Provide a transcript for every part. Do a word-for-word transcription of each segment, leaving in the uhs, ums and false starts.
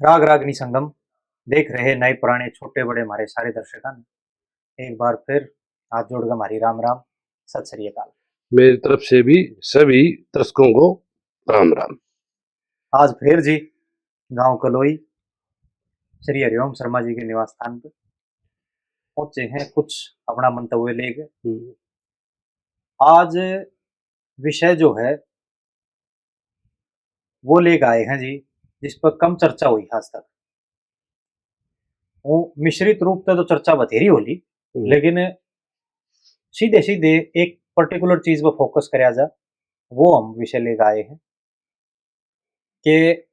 राग रागनी संगम देख रहे नए पुराने, छोटे बड़े हमारे सारे दर्शकां ने एक बार फिर हाथ जोड़ के हमारी राम राम, सत श्री अकाल। मेरी तरफ से भी सभी दर्शकों को राम राम। आज फिर जी गांव कलोई श्री हरिओम शर्मा जी के निवास स्थान पर पहुंचे हैं, कुछ अपना मंतव्य लेके। हम्म। आज विषय जो है वो लेके आए हैं जी, जिस पर कम चर्चा हुई आज तक। वो मिश्रित रूप से तो चर्चा बथेरी हो ली, हम्म। लेकिन सीधे सीधे एक पर्टिकुलर चीज पर फोकस करया जा, वो हम विषय लेके आए हैं कि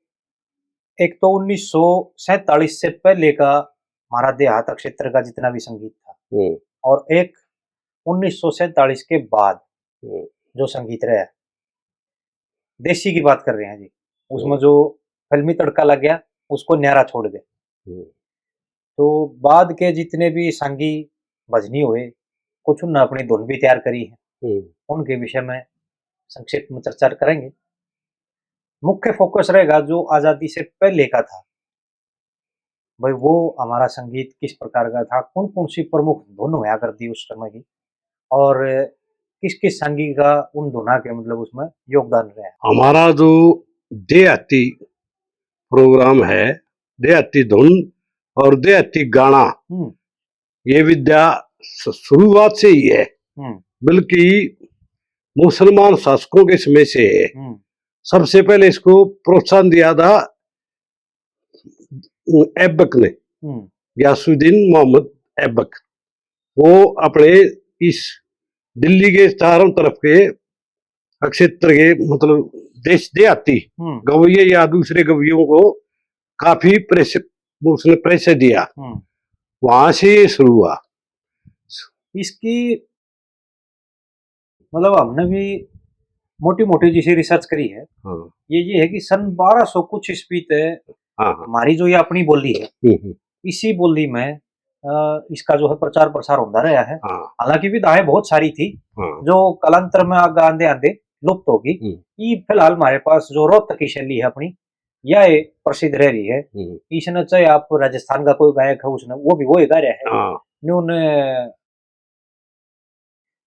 एक तो उन्नीस सौ सैंतालीस से पहले का हमारा देहात क्षेत्र का जितना भी संगीत था, हम्म। और एक उन्नीस सौ सैंतालीस के बाद हम्म। जो संगीत रहा, देसी की बात कर रहे हैं जी, उसमें हम्म। जो फिल्मी तड़का लग गया, उसको न्यारा छोड़ दे। हम्म। तो बाद के जितने भी सांगी भजनी हुए, कुछ उनने अपनी धुन भी तैयार करी है, हम्म। उनके विषय में संक्षिप्त में चर्चा करेंगे। मुख्य फोकस रहेगा जो आजादी से पहले का था, भाई, वो हमारा संगीत किस प्रकार का था, कौन कौन सी प्रमुख धुन होया करती उस समय की, और किस किस संगी का उन धुना के, मतलब, उसमें योगदान रहा। हमारा जो देहाती प्रोग्राम है, देहाती धुन और देहाती गाना, हम्म। ये विद्या स-, शुरुआत से ही है, हम्म। बल्कि मुसलमान शासकों के समय से है। हम्म। सबसे पहले इसको प्रोत्साहन दिया था ऐबक ने, हम्म। गयासुद्दीन मोहम्मद ऐबक। वो अपने इस दिल्ली के चारों तरफ के क्षेत्र के, मतलब, देश देहाती हम्म। गवैये या दूसरे गवैयों को काफी प्रेशर, उसने प्रेशर दिया। हम्म। वहां से ये शुरू हुआ। इसकी, मतलब, हमने भी मोटी मोटी जैसी रिसर्च करी है। हाँ। ये ये है कि सन बारह सौ कुछ ईस्वी तक हाँ, हाँ। हमारी जो ये अपनी बोली है, हम्म, हम्म। इसी बोली में, अ, इसका जो है प्रचार प्रसार होता रहा है। हाँ। हालांकि विधाएं बहुत सारी थी, हाँ। जो कालांतर में आगे आंदे आंदे लुप्त होगी। हम्म। ये फिलहाल हमारे पास जो रोहतक की शैली है अपनी, यह एक प्रसिद्ध रह रही है। हम्म। इसने चाहे आप राजस्थान का कोई गायक है, उसने, वो भी वो ही गा रहा है। हाँ। न्यू ने,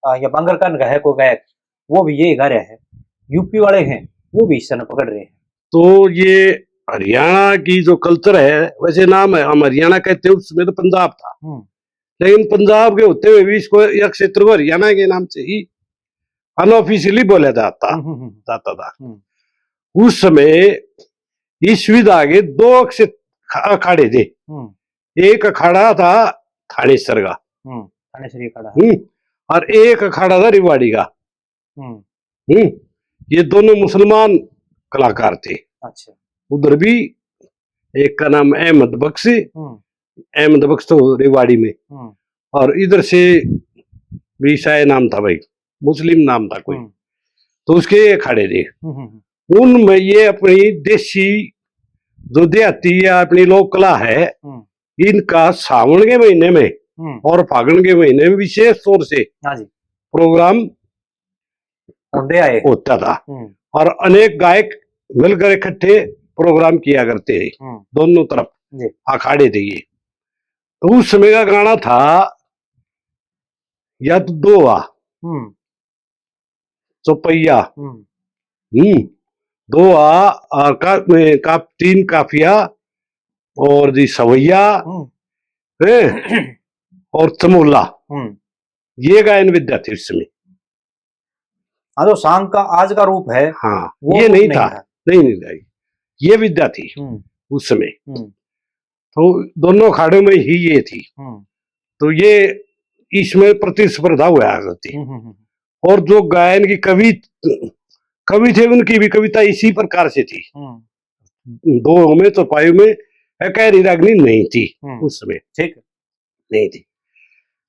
आ, या बांगरकांड का है कोई गायक, वो भी यही गा रहा है। यूपी वाले हैं, वो भी इसने पकड़ रहे हैं। तो ये हरियाणा की जो कल्चर है, वैसे नाम है, हम हरियाणा कहते हैं, उस समय तो पंजाब था। हम्म। लेकिन पंजाब के होते हुए भी इसको, यह क्षेत्र को हरियाणा के नाम से ही अनऑफिशियली बोला जाता, हम्म, हम्म, हम्म। जाता था। हम्म। उस समय इस विधा के दो अक्षे-, अखाड़े थे। हम्म। एक अखाड़ा था थानेसर का। हम्म, थानेसर अखाड़ा। हम्म, और एक अखाड़ा था रिवाड़ी का। हम्म। हम्म, ये दोनों मुसलमान कलाकार थे। अच्छा। उधर भी एक का नाम अहमद बख्श, हम्म। अहमद बख्श तो रेवाड़ी में, हम्म। और इधर से भी शायद नाम था भाई, मुस्लिम नाम था कोई, हम्म। तो उसके ये अखाड़े थे। हम्म, हम्म, हम्म। उनमें ये अपनी देसी जो देहाती या अपनी लोक कला है, हम्म। इनका सावन के महीने में हम्म। और फागुन के महीने में विशेष तौर से हाँ जी। प्रोग्राम होते आए। होता था। हम्म। और अनेक गायक मिलकर इकट्ठे प्रोग्राम किया करते हैं, हम्म। दोनों तरफ जी। अखाड़े थे ये। तो उस समय का गाना था, या तो दोहा, हम्म। चौपैया, हम्म। हम्म, दोहा और का, ए, का, तीन काफिया और जी सवैया, हम्म। हैं, और चमोला। हम्म। ये गायन विद्या थी उस समय। हाँ, तो सांग का आज का रूप है, हाँ, वो ये रूप नहीं नहीं था, था। नहीं, नहीं था। ये विद्या थी हम्म। उस समय। हम्म। तो दोनों अखाड़ों में ही ये थी। हम्म। तो ये, इसमें प्रतिस्पर्धा हुआ करती। हम्म, हम्म, हम्म। और जो गायन की कवि, कवि थे, उनकी भी कविता इसी प्रकार से थी। हम्म। दोहों में, चौपाइयों में अकहरी रागनी नहीं थी हम्म। उस समय। ठीक। नहीं थी।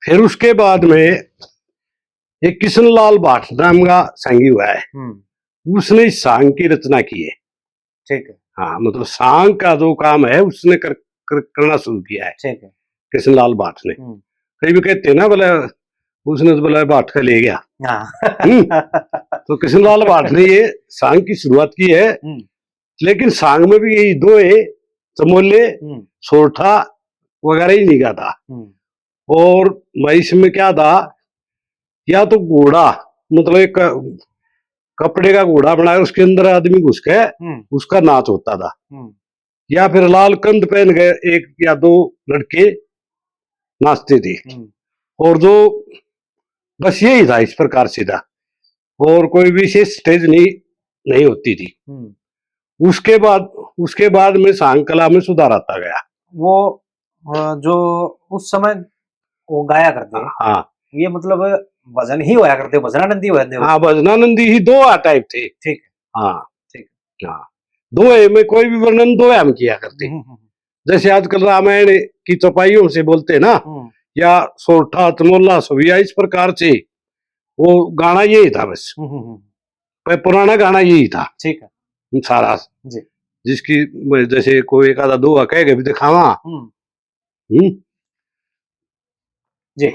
फिर उसके बाद में एक किशनलाल भाट नाम का सांगी हुआ है, हम्म। उसने इस सांग की रचना की है। ठीक है। हाँ, मतलब सांग का जो काम है उसने कर, कर, करना शुरू किया है ठीक है। किशनलाल भाट ने। हम्म। कई भी कहते हैं ना, बोले, उसने तो बोला भाट का ले गया। हाँ। हम्म। तो किशनलाल भाट ने ये सांग की शुरुआत की है, हम्म। लेकिन सांग में भी यही दोहे चमोले, हम्म। सोरठा वगैरह ही नहीं गाता। हम्म। और भाई, इसमें क्या था, या तो घोड़ा, मतलब एक क-, कपड़े का घोड़ा बनाया, उसके अंदर आदमी घुस के हम्म। उसका नाच होता था, हम्म। या फिर लाल कंद पहन के एक या दो लड़के नाचते थे। हम्म। और जो, बस यही था इस प्रकार से था, और कोई विशेष स्टेज नहीं, नहीं होती थी। हम्म। उसके बाद, उसके बाद में सांग कला में सुधार आता गया। वो, अ, जो उस समय वो गाया करते, हाँ। ये मतलब भजन ही होया करते, भजनानंदी होया करते। हाँ, भजनानंदी ही दोहा टाइप थे। ठीक। हाँ। ठीक। हाँ, दोहे में कोई भी वर्णन दोहे में किया करते। हम्म, हम्म, हम्म। जैसे आजकल रामायण की चौपाइयों से बोलते हैं ना, हम्म। या सोरठा, चमोला, सविया, इस प्रकार से वो गाना यही था बस। हम्म, हम्म, हम्म। पर पुराना गाना यही था। ठीक है। सारा। जी। जिसकी, जैसे कोई एक आधा दोहा कह के भी दिखावा। हम्म। हम्म। जी।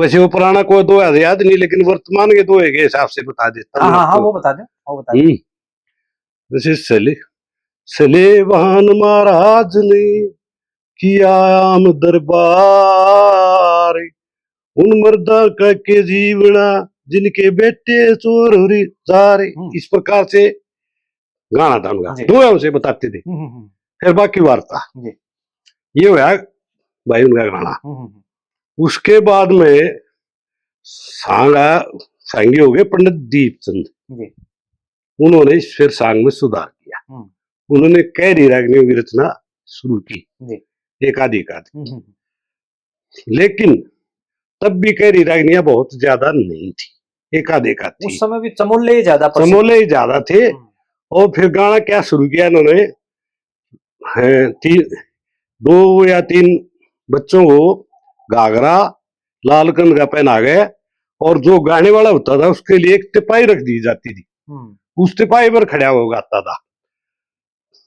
वैसे वो पुराना कोई दोहा याद नहीं, लेकिन वर्तमान के दोहे के हिसाब से बता देता हूँ हाँ, हाँ, हाँ, आपको। वो बता दो, वो बता दो। हम्म। जैसे सले-, सलेवान महाराज ने किया आम दरबार, उन मर्दा का के जीवना, जिनके बेटे चोर हो रही जा रही। हम्म। इस प्रकार से गाना था उनका, जी। दोहे से बताते थे। हम्म, हम्म, हम्म। फिर बाकी वार्ता। जी। ये होया भाई उनका गाना। हम्म, हम्म, हम्म। उसके बाद में सांगा, सांगी हो गए पंडित दीपचंद। जी। उन्होंने इस फिर सांग में सुधार किया। हम्म। उन्होंने कैरी रागनियों की रचना शुरू की। जी। एक आधी, एक आधी। हम्म, हम्म, हम्म। लेकिन तब भी कैरी रागनियां बहुत ज्यादा नहीं थी, एक आध, एक आध थी। उस समय भी चमोले ही ज्यादा प्रसिद्ध। चमोले ही ज्यादा थे। हम्म। और फिर गाना क्या शुरू किया इन्होंने, हैं, तीन, दो या तीन बच्चों को घाघरा लाल कंद का पहना गया, और जो गाने वाला होता था उसके लिए एक तिपाही रख दी जाती थी। हम्म। उस तिपाही पर खड़ा होकर गाता था।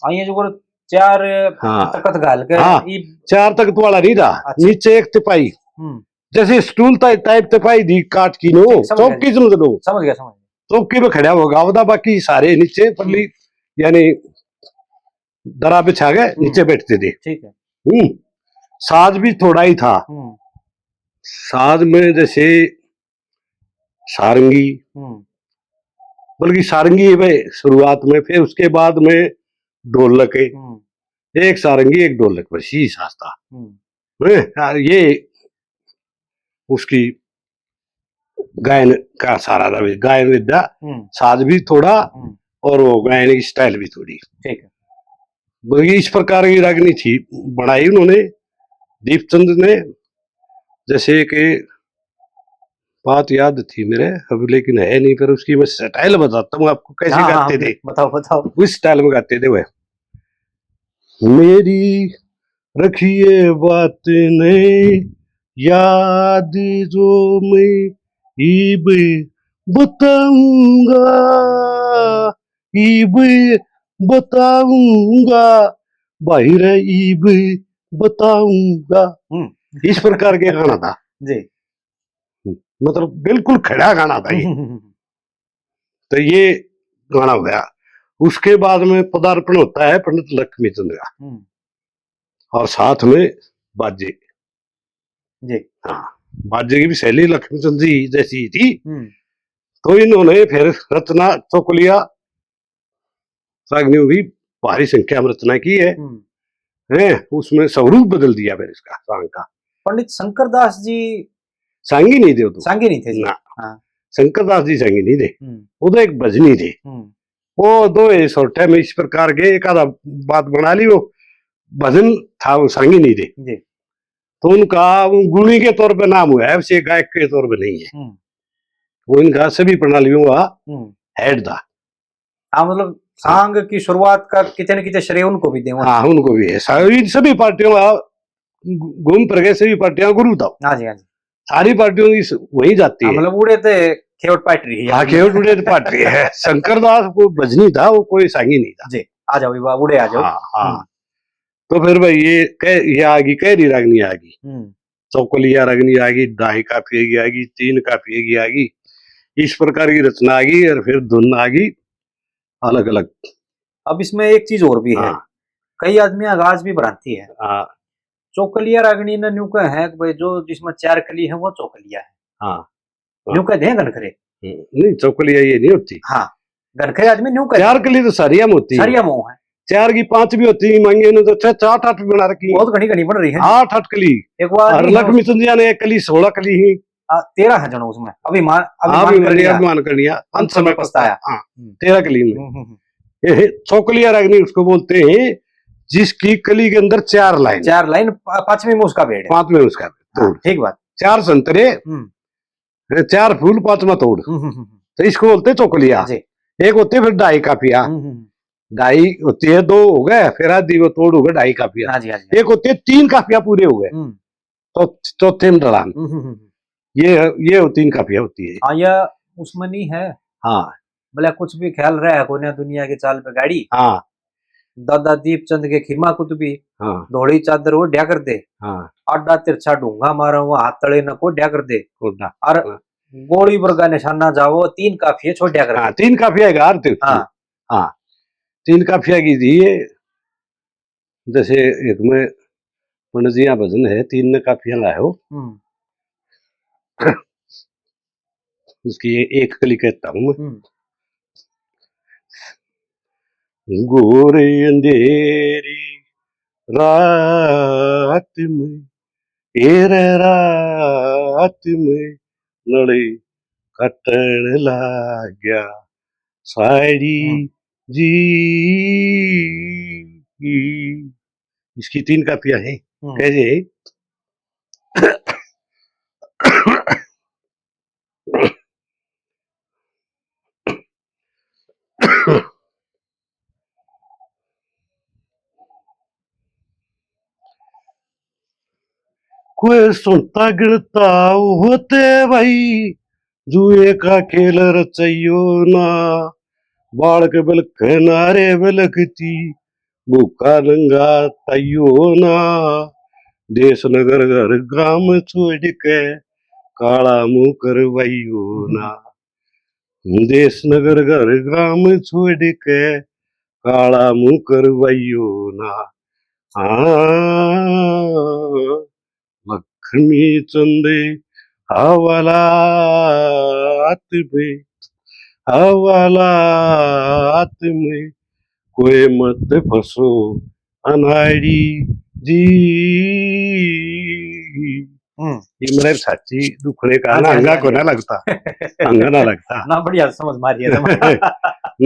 हाँ, ये जो कर चार हाँ। तख्त घाल के हाँ, ये चार तख्त वाला नहीं था, अच्छा। नीचे एक तिपाही, हम्म। जैसे स्टूल टाइ-, टाइप तिपाही दी काट की नो, ठीक, समझ गया चौकी जी। समझ लो। समझ गया, समझ गया। चौकी पे खड़ा होगा, वो था, बाकी सारे नीचे पल्ली, हम्म। यानी दरा बिछा के हम्म। नीचे बैठते थे। ठीक है। हम्म। साज भी थोड़ा ही था। हम्म। साज में जैसे सारंगी, हम्म। बल्कि सारंगी है भाई शुरुआत में, फिर उसके बाद में ढोलक है। हम्म। एक सारंगी, एक ढोलक, बस यही साज था। हम्म। हैं? हाँ, ये उसकी गायन का सारा था, गायन विद्या, हम्म। साज भी थोड़ा हम्म। और वो गायन की स्टाइल भी थोड़ी। ठीक है। बल्कि इस प्रकार की रागनी थी, बनाई उन्होंने, दीपचंद ने। जैसे कि बात याद थी मेरे अब, लेकिन है नहीं, पर उसकी मैं स्टाइल बताता हूँ आपको, कैसे हाँ, हाँ, गाते थे। बताओ, बताओ। उस स्टाइल में गाते थे वह। मेरी रखिए बात ने याद, जो मैं इब बताऊंगा, इब बताऊंगा, भाई रे इब बताऊंगा। हम्म। इस प्रकार के गाना था। जी। मतलब बिल्कुल खड़ा गाना था ये। हम्म, हम्म, हम्म। तो ये गाना होया। उसके बाद में पदार्पण होता है पंडित लक्ष्मी चंद का। हम्म। और साथ में बाजे। जी। हाँ, बाजे की भी शैली लक्ष्मी चंद जी जैसी ही थी। हम्म। तो इन्होंने फिर रचना चौकलिया रागनियों की भारी संख्या में रचना की है। हम्म। हैं, उसमें स्वरूप बदल दिया फिर इसका, सांग का। पंडित शंकर दास जी सांगी नहीं थे वो तो। सांगी नहीं थे जी। ना। हाँ। शंकर दास जी सांगी नहीं थे। हम्म। वो तो एक भजनी थे। हम्म। वो दोहे सोरठे में इस प्रकार के एक आधा बात बना ली, वो भजन था, वो सांगी नहीं थे। जी। तो उनका वो गुणी के तौर पे नाम हुआ है, वैसे गायक के तौर पे नहीं है। हम्म। वो इनका सभी प्रणालियों का हम्म। हेड था। हाँ, मतलब सांग की शुरुआत का कितने कितने श्रेय उनको भी देवा। हाँ, उनको भी है। सा-, इन सभी पार्टियों का घू-, घूम फिर के सभी पार्टियां गुरु था। हाँ जी, हाँ जी। सारी पार्टियों की स-, वही जाती हाँ, है। मतलब उड़े थे खेवट पार्टी रही है। हाँ, खेवट उड़े तो पार्टी है। शंकर दास को भजनी था, वो कोई सांगी नहीं था। जी, आ जाओ, ये बा-, उड़े आ जाओ। हाँ, हाँ। हम्म। तो फिर भाई ये कह, ये आ गई, कैरी रागनी आ गई। हम्म। चौकलिया रागनी आ गई, ढाई काफिये की आ गई, तीन काफिये की आ गई, इस प्रकार की रचना आ गई और फिर धुन आ गई अलग-अलग। अब इसमें एक चीज और भी है। हाँ। कई आदमी आज भी भ्रांति है। हाँ। चौकलिया रागनी ने न्यू कहे हैं कि भाई, जो जिसमें चार कली है, वो चौकलिया है। हाँ। न्यू कह दे घनखरे। हम्म, नहीं, चौकलिया ये नहीं होती। हाँ, घनखरे आदमी न्यू कह चार कली तो सारिया में होती है। सारिया में है। चार की पांच भी होती है, मांगे ने तो छह, चार, आठ भी बना रखी है। बहुत घनी घनी बन रही है। आठ, आठ कली। एक बार और लक्ष्मी चंदिया ने एक कली, सोलह कली ही। आ, तेरह है जनो उसमें। अभिमान, हाँ, अभिमान कर लिया। अभिमान कर लिया। अंत समय पछताया। हाँ, हम्म। तेरह कली में। हम्म, हम्म, हम्म। ये चौकलिया रागनी उसको बोलते हैं, जिसकी कली के अंदर चार लाइन। चार लाइन, पा-, पांचवी में उसका भेद है। पांचवी में उसका भेद, हाँ, तोड़। ठीक बात। चार संतरे, हम्म। ये चार फूल, पांचवा तोड़। हम्म, हम्म, हम्म। तो इसको बोलते हैं चौकलिया। जी। एक होते हैं फिर ढाई काफिया। हम्म, हम्म, हम्म। ढाई होती है, दो हो गए, फिर आधी वो तोड़ हो गए, ढाई काफिया। हाँ जी, हाँ जी। एक होती है, तीन काफिया पूरे हो गए। हम्म। तो चौथे में ढलान। हम्म, हम्म, हम्म। ये, ये तीन काफिया होती है। हाँ, या उसमें नहीं है। हाँ। भला कुछ भी ख्याल रहा कोन्या दुनिया की चाल पे गाड़ी। हाँ। दादा दीप चंद के खिमा कुतुबी, हाँ। धोली चादर ओढ़्या कर दे। हाँ। आडा तिरछा ढूंगा मारा हुआ हाथ तले न कोड्या कर दे। कोडा। और हाँ। गोली वर्गा निशाना जावो, तीन काफिये छोड्या कर दे। हाँ, तीन काफिया है, आरती होती है। हाँ। हाँ। तीन काफिया की थी ये। जैसे एक में पंडित जी यहाँ भजन है, तीन ने काफिया लाए हो। हम्म। उसकी ये एक कली कहता हूँ मैं। हम्म। घोर अंधेरी रात में, एर रात में नले कटण लाग्या साड़ी हम्म। जी। इसकी तीन काफिया हैं। हम्म। कैसे? कोई सुनता गिणता होते भाई, जुए का खेल रचाइयो ना, बालक बलक नारे बलकती, भूखा नंगा ताइयो ना, देश नगर घर गाम छोड़ के, काला मुंह करवाइयो ना, देश नगर घर गाम छोड़ के, काला मुंह करवाइयो ना। हाँ, लक्ष्मी चंद हवालात में, हवालात में कोई मत फंसो अनाड़ी जी। हम्म। ये मेरे साची दुखने का हाँ ना जी, हाँ जी, अंगा हाँ को जी। ना लगता, अंगा ना लगता। ना, बढ़िया समझ मारी है तुम।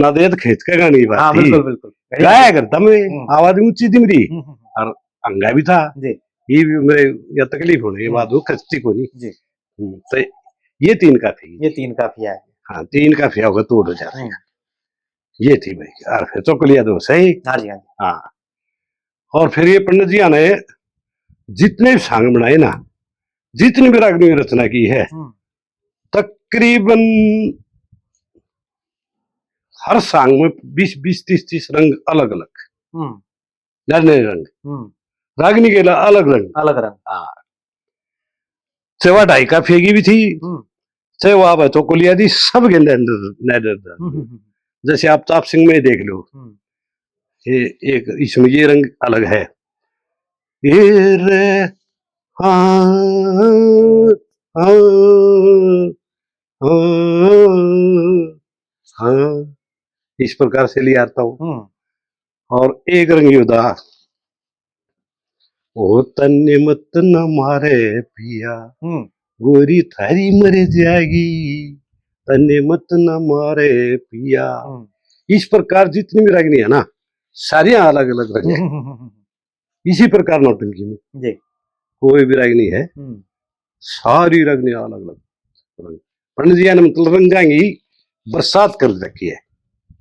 ना देत खेत का गानी बात हाँ, थी। बिल्कुल, बिल्कुल। गाया करता मैं, हम्म। आवाज ऊंची थी मेरी। हम्म, हम्म, हम्म। और अंगा भी था। जी। ये भी मेरे या तकलीफ होने के बाद हम्म। वो खस्ती को नहीं। जी। हम्म, तो ये तीन काफी। ये तीन काफिया है। हाँ, तीन काफिया होगा, तोड़ हो जाते हैं। हम्म। ये थी भाई, और फिर चौकलिया दो सही। हाँ जी, हाँ जी। हाँ। और फिर ये पंडित जी ने जितने भी सांग बनाए ना, जितने भी रागनी रचना की है, हम्म। तकरीबन हर सांग में बीस बीस, तीस तीस रंग अलग अलग। हम्म। नर नर रंग। हम्म। रागनी के ला-, अलग रंग। अलग रंग। हाँ। चाहे वह ढाई काफिया की भी थी, हम्म। चाहे वह आप चौकलिया दी, सब के नर नर, नर नर रंग। हम्म, हम्म, हम्म। जैसे आप ताप सिंह में देख लो, हम्म। ये एक, इसमें ये रंग अलग है। ये रे, हाँ, हाँ, हाँ, हाँ, इस प्रकार से लियाता हूँ। हम्म। और एक रंग ये होता, "ओ तन्ने मत न मारे पिया, हम्म। गोरी थारी मर जाएगी, तन्ने मत न मारे पिया।" हम्म। इस प्रकार जितनी भी रागनी है ना, सारियां अलग-अलग रंग है। हम्म, हम्म, हम्म, हम्म। इसी प्रकार नौटंकी में जी। कोई भी रागनी है, हम्म। सारी रागनी अलग-अलग रंग। पंडित जी ने मतलब रंगां की बरसात कर रखी है।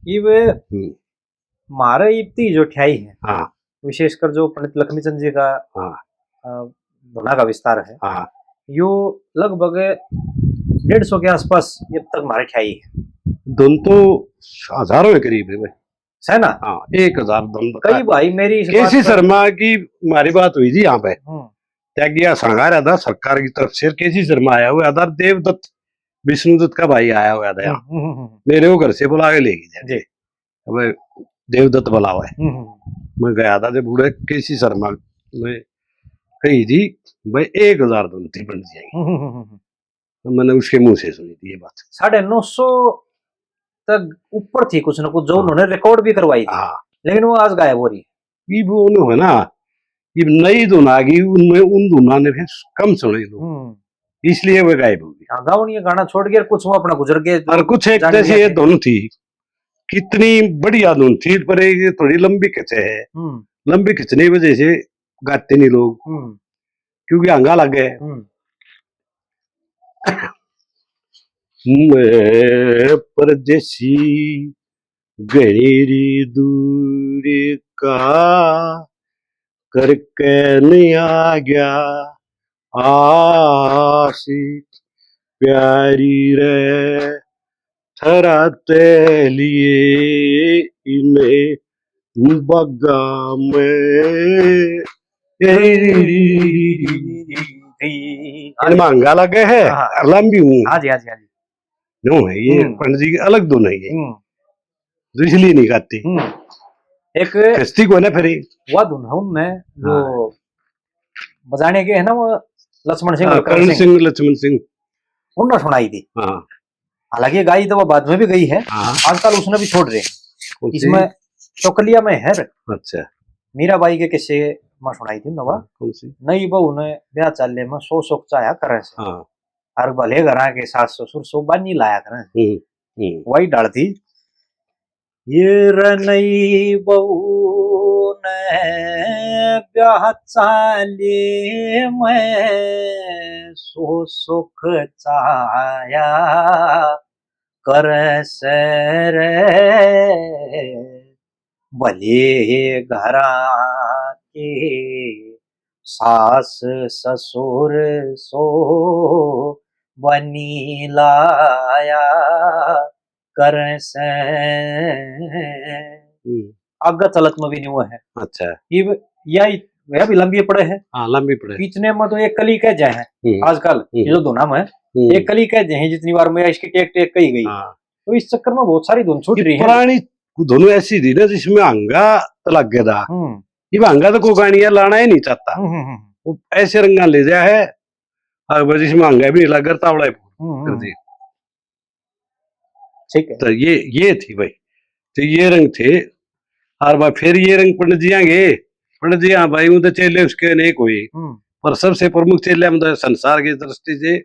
इब हम्म। म्हारे इब ती जो ठ्याई है, हाँ। विशेषकर जो पंडित लक्ष्मीचंद जी का, हाँ। अ, धुना का विस्तार है, हाँ। यो लगभग डेढ़ सौ के आसपास अब तक म्हारे ठ्याई है। धुन तो हजारों के करीब है भाई। है ना? हाँ, एक हजार धुन बता। कई भाई मेरी इस केसी बात पर शर्मा की म्हारी बात हुई थी यहाँ पे। हम्म। त्यागिया संघारा था सरकार की तरफ से, केसी शर्मा आया हुआ था, देवदत्त, विष्णुदत्त का भाई आया हुआ था यहाँ। हम्म, हम्म, हम्म, हम्म। मेरे को घर से बुला के ले गए। जी। अब देवदत्त बुलावा है। हम्म, हम्म। मैं गया था जब बूढ़े केसी शर्मा ने कही थी, भाई, एक हजार धुन थी बन जाएगी। हम्म, हम्म, हम्म, हम्म। तो मैंने उसके मुंह से सुनी थी ये बात। साढ़े नौ सौ तक ऊपर थी कुछ ना कुछ, जो हाँ। उन्होंने रिकॉर्ड भी करवाई थी। हाँ। लेकिन वो आज गायब हो रही है। ये वो उन्होंने है ना, ये नई धुन आ गई, उनमें, उन धुना ने फिर कम सुने लोग, हम्म। इसलिए वे गायब हो गई। हाँ, गावण ये गाना छोड़ के कुछ वो अपना गुजर गए, और कुछ एक जान जैसी लिया ये कि धुन थी, कितनी बढ़िया धुन थी, पर ये थोड़ी लंबी खिंचे है। हम्म। लंबी खिंचने की वजह से गाते नहीं लोग, हम्म। क्योंकि हंगा लग गए। हम्म। मैं परदेसी घणी री दूर का, करके नहीं आ गया आस प्यारी रे, थरा ते लिए इन्हें बग्गा में। इनमें हंगा लगे है, हाँ। और लंबी हूँ। हाँ जी, हाँ जी, हाँ जी। न्यू है ये, हम्म। पंडित जी की अलग धुन है ये। हम्म। तो इसलिए नहीं गाती। हम्म। एक खिंचती को ना फिर ये। वह धुन है उनमें जो हाँ। बजाने के है ना, वो लक्ष्मण सिंह हाँ, और करण करण सिंह। सिंह, लक्ष्मण सिंह। उनने सुनाई थी। हाँ। हालांकि गाई तो वो बाद में भी गई है, हाँ। आजकल उसने भी छोड़ रहे। कौन सी? इसमें चौकलिया में है। अच्छा। मीराबाई के किस्से में सुनाई थी नवा। हाँ, कौन सी? नई बहू ने ब्याह चाले में सौ सुख चाह्या करे से। हाँ। हर भले घरां के सास ससुर सो बानी लाया करें। हम्म, हम्म। वही डाल थी। ये रे नई बहू ने ब्याह चाले में सो सुख चाह्या करे से रे, भले घरां के सास ससुर सो बनी लाया करे से। हम्म। आगे चलत में भी नहीं हुआ है। अच्छा। ये, या, यह भी लंबी पड़े है। हाँ, लंबी पड़े। इतने में तो एक कली कह जाए हैं हम्म। आजकल, हम्म। ये जो धुना में हम्म। एक कली कह जाए हैं, जितनी बार मैं इसकी टेक टेक कही गई। हाँ। तो इस चक्कर में बहुत सारी धुन छूट ये रही है। पुरानी धुन ऐसी थी ना जिसमें हंगा तो लग गया था। हम्म। ये हंगा तो कोई गानिया लाना ही नहीं चाहता। हम्म, हम्म, हम्म। वो ऐसे रंगा ले जाया है, और बस इसमें हंगा भी नहीं लग रहा, तावड़ा ही हम्म, हम्म। कर दिया। ठीक है। तो ये, ये थी भाई, तो ये रंग थे। और भाई फिर ये रंग पंडित जी आगे, पंडित जी, हाँ भाई, वो तो चेले उसके अनेक हुए, हम्म। पर सबसे प्रमुख चेले हम तो संसार की दृष्टि से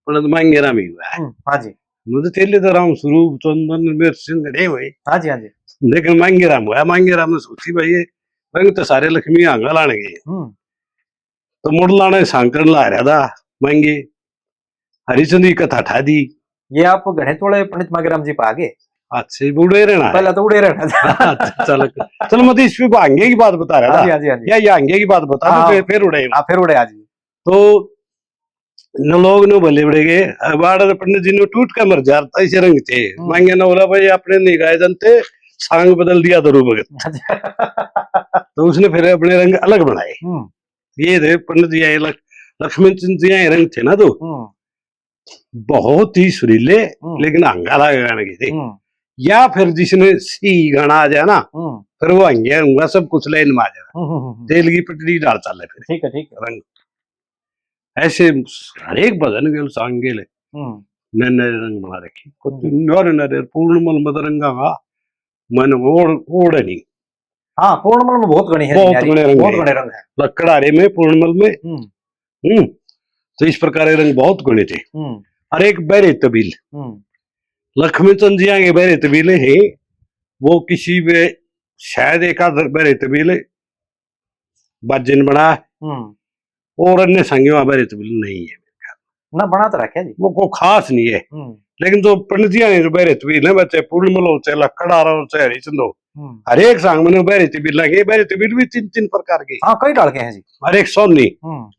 पंडित मांगेराम ही हुआ है। हम्म, हाँ जी। मुझे चेले तो राम स्वरूप, चंदन, मेर सिंह घणे हुए। हाँ जी, हाँ जी। लेकिन मांगेराम हुआ, मांगेराम ने सोची भाई, ये रंग तो सारे लक्ष्मी आंगा लाने गए। हम्म। तो मुड़ लाने सांकरण ला रहा था मांगे, हरिचंद की कथा ठा दी। ये आप घणे तोड़े पंडित मांगेराम जी पा गए। अच्छा, ये उड़े रहना है। पहले तो उड़े रहना था। अच्छा, चलो, चलो, मैं तो इस पे आगे की बात बता रहा हाँ था। जी, हाँ जी, हाँ जी। या, या आगे की बात बता दो, हाँ। फिर, फिर उड़े। हाँ, फिर उड़े, हाँ जी। तो न लोग नु भले बड़े गए, बाड़ पंडित जी ने टूट के मर जाता इसे रंग थे। हम्म। मांगे ना बोला, भाई, अपने नहीं गाए जानते, सांग बदल दिया धरू भगत। अच्छा। तो उसने फिर अपने रंग अलग बनाए। हम्म। ये थे पंडित जी आए, लख-, लक्ष्मण चंद जी आए रंग थे ना, तो हम्म। बहुत ही सुरीले, हम्म। लेकिन हंगा लगा गाने की थे। हम्म। या फिर जिसने सी गाना आ जाए ना, हम्म। फिर वो हंगे हंगा सब कुछ लाइन में आ जाए। हम्म, हम्म, हम्म। तेल की पटरी डाल चाले फिर। ठीक है, ठीक है। रंग। ऐसे हर एक भजन के सांग के ले हम्म। नए नए रंग बना रखे। कुछ हम्म। नरे नरे पूर्णमल मत रंगा का मन ओढ़, ओढ़ नहीं। हाँ, पूर्णमल में बहुत घणे हैं बहुत न्यारी, घणे रंग बहुत हैं। घणे रंग हैं। लकड़हारे में, पूर्णमल में। हम्म। हम्म। तो इस प्रकार के रंग बहुत घणे थे। हम्म। और एक बहरे तबील। हम्म। लक्ष्मी चंद जी आगे बहरे तबीले हैं, वो किसी में शायद एक आध बहरे तबीले बाजन बना। हम्म। और अन्य संगी वहाँ बहरे तबील नहीं है। ना, बना तो रखे जी। वो को खास नहीं है। हम्म। लेकिन जो पंडित जी ने जो बहरे तबील है, चाहे पूर्णमल हो, चाहे लकड़हारा हो, चाहे हरिचंद हो, हम्म। हर एक सांग में बहरे तबील लगे, बहरे तबील भी तीन, तीन प्रकार के। हाँ, कई डाल के हैं जी। हर एक सोनी। हम्म।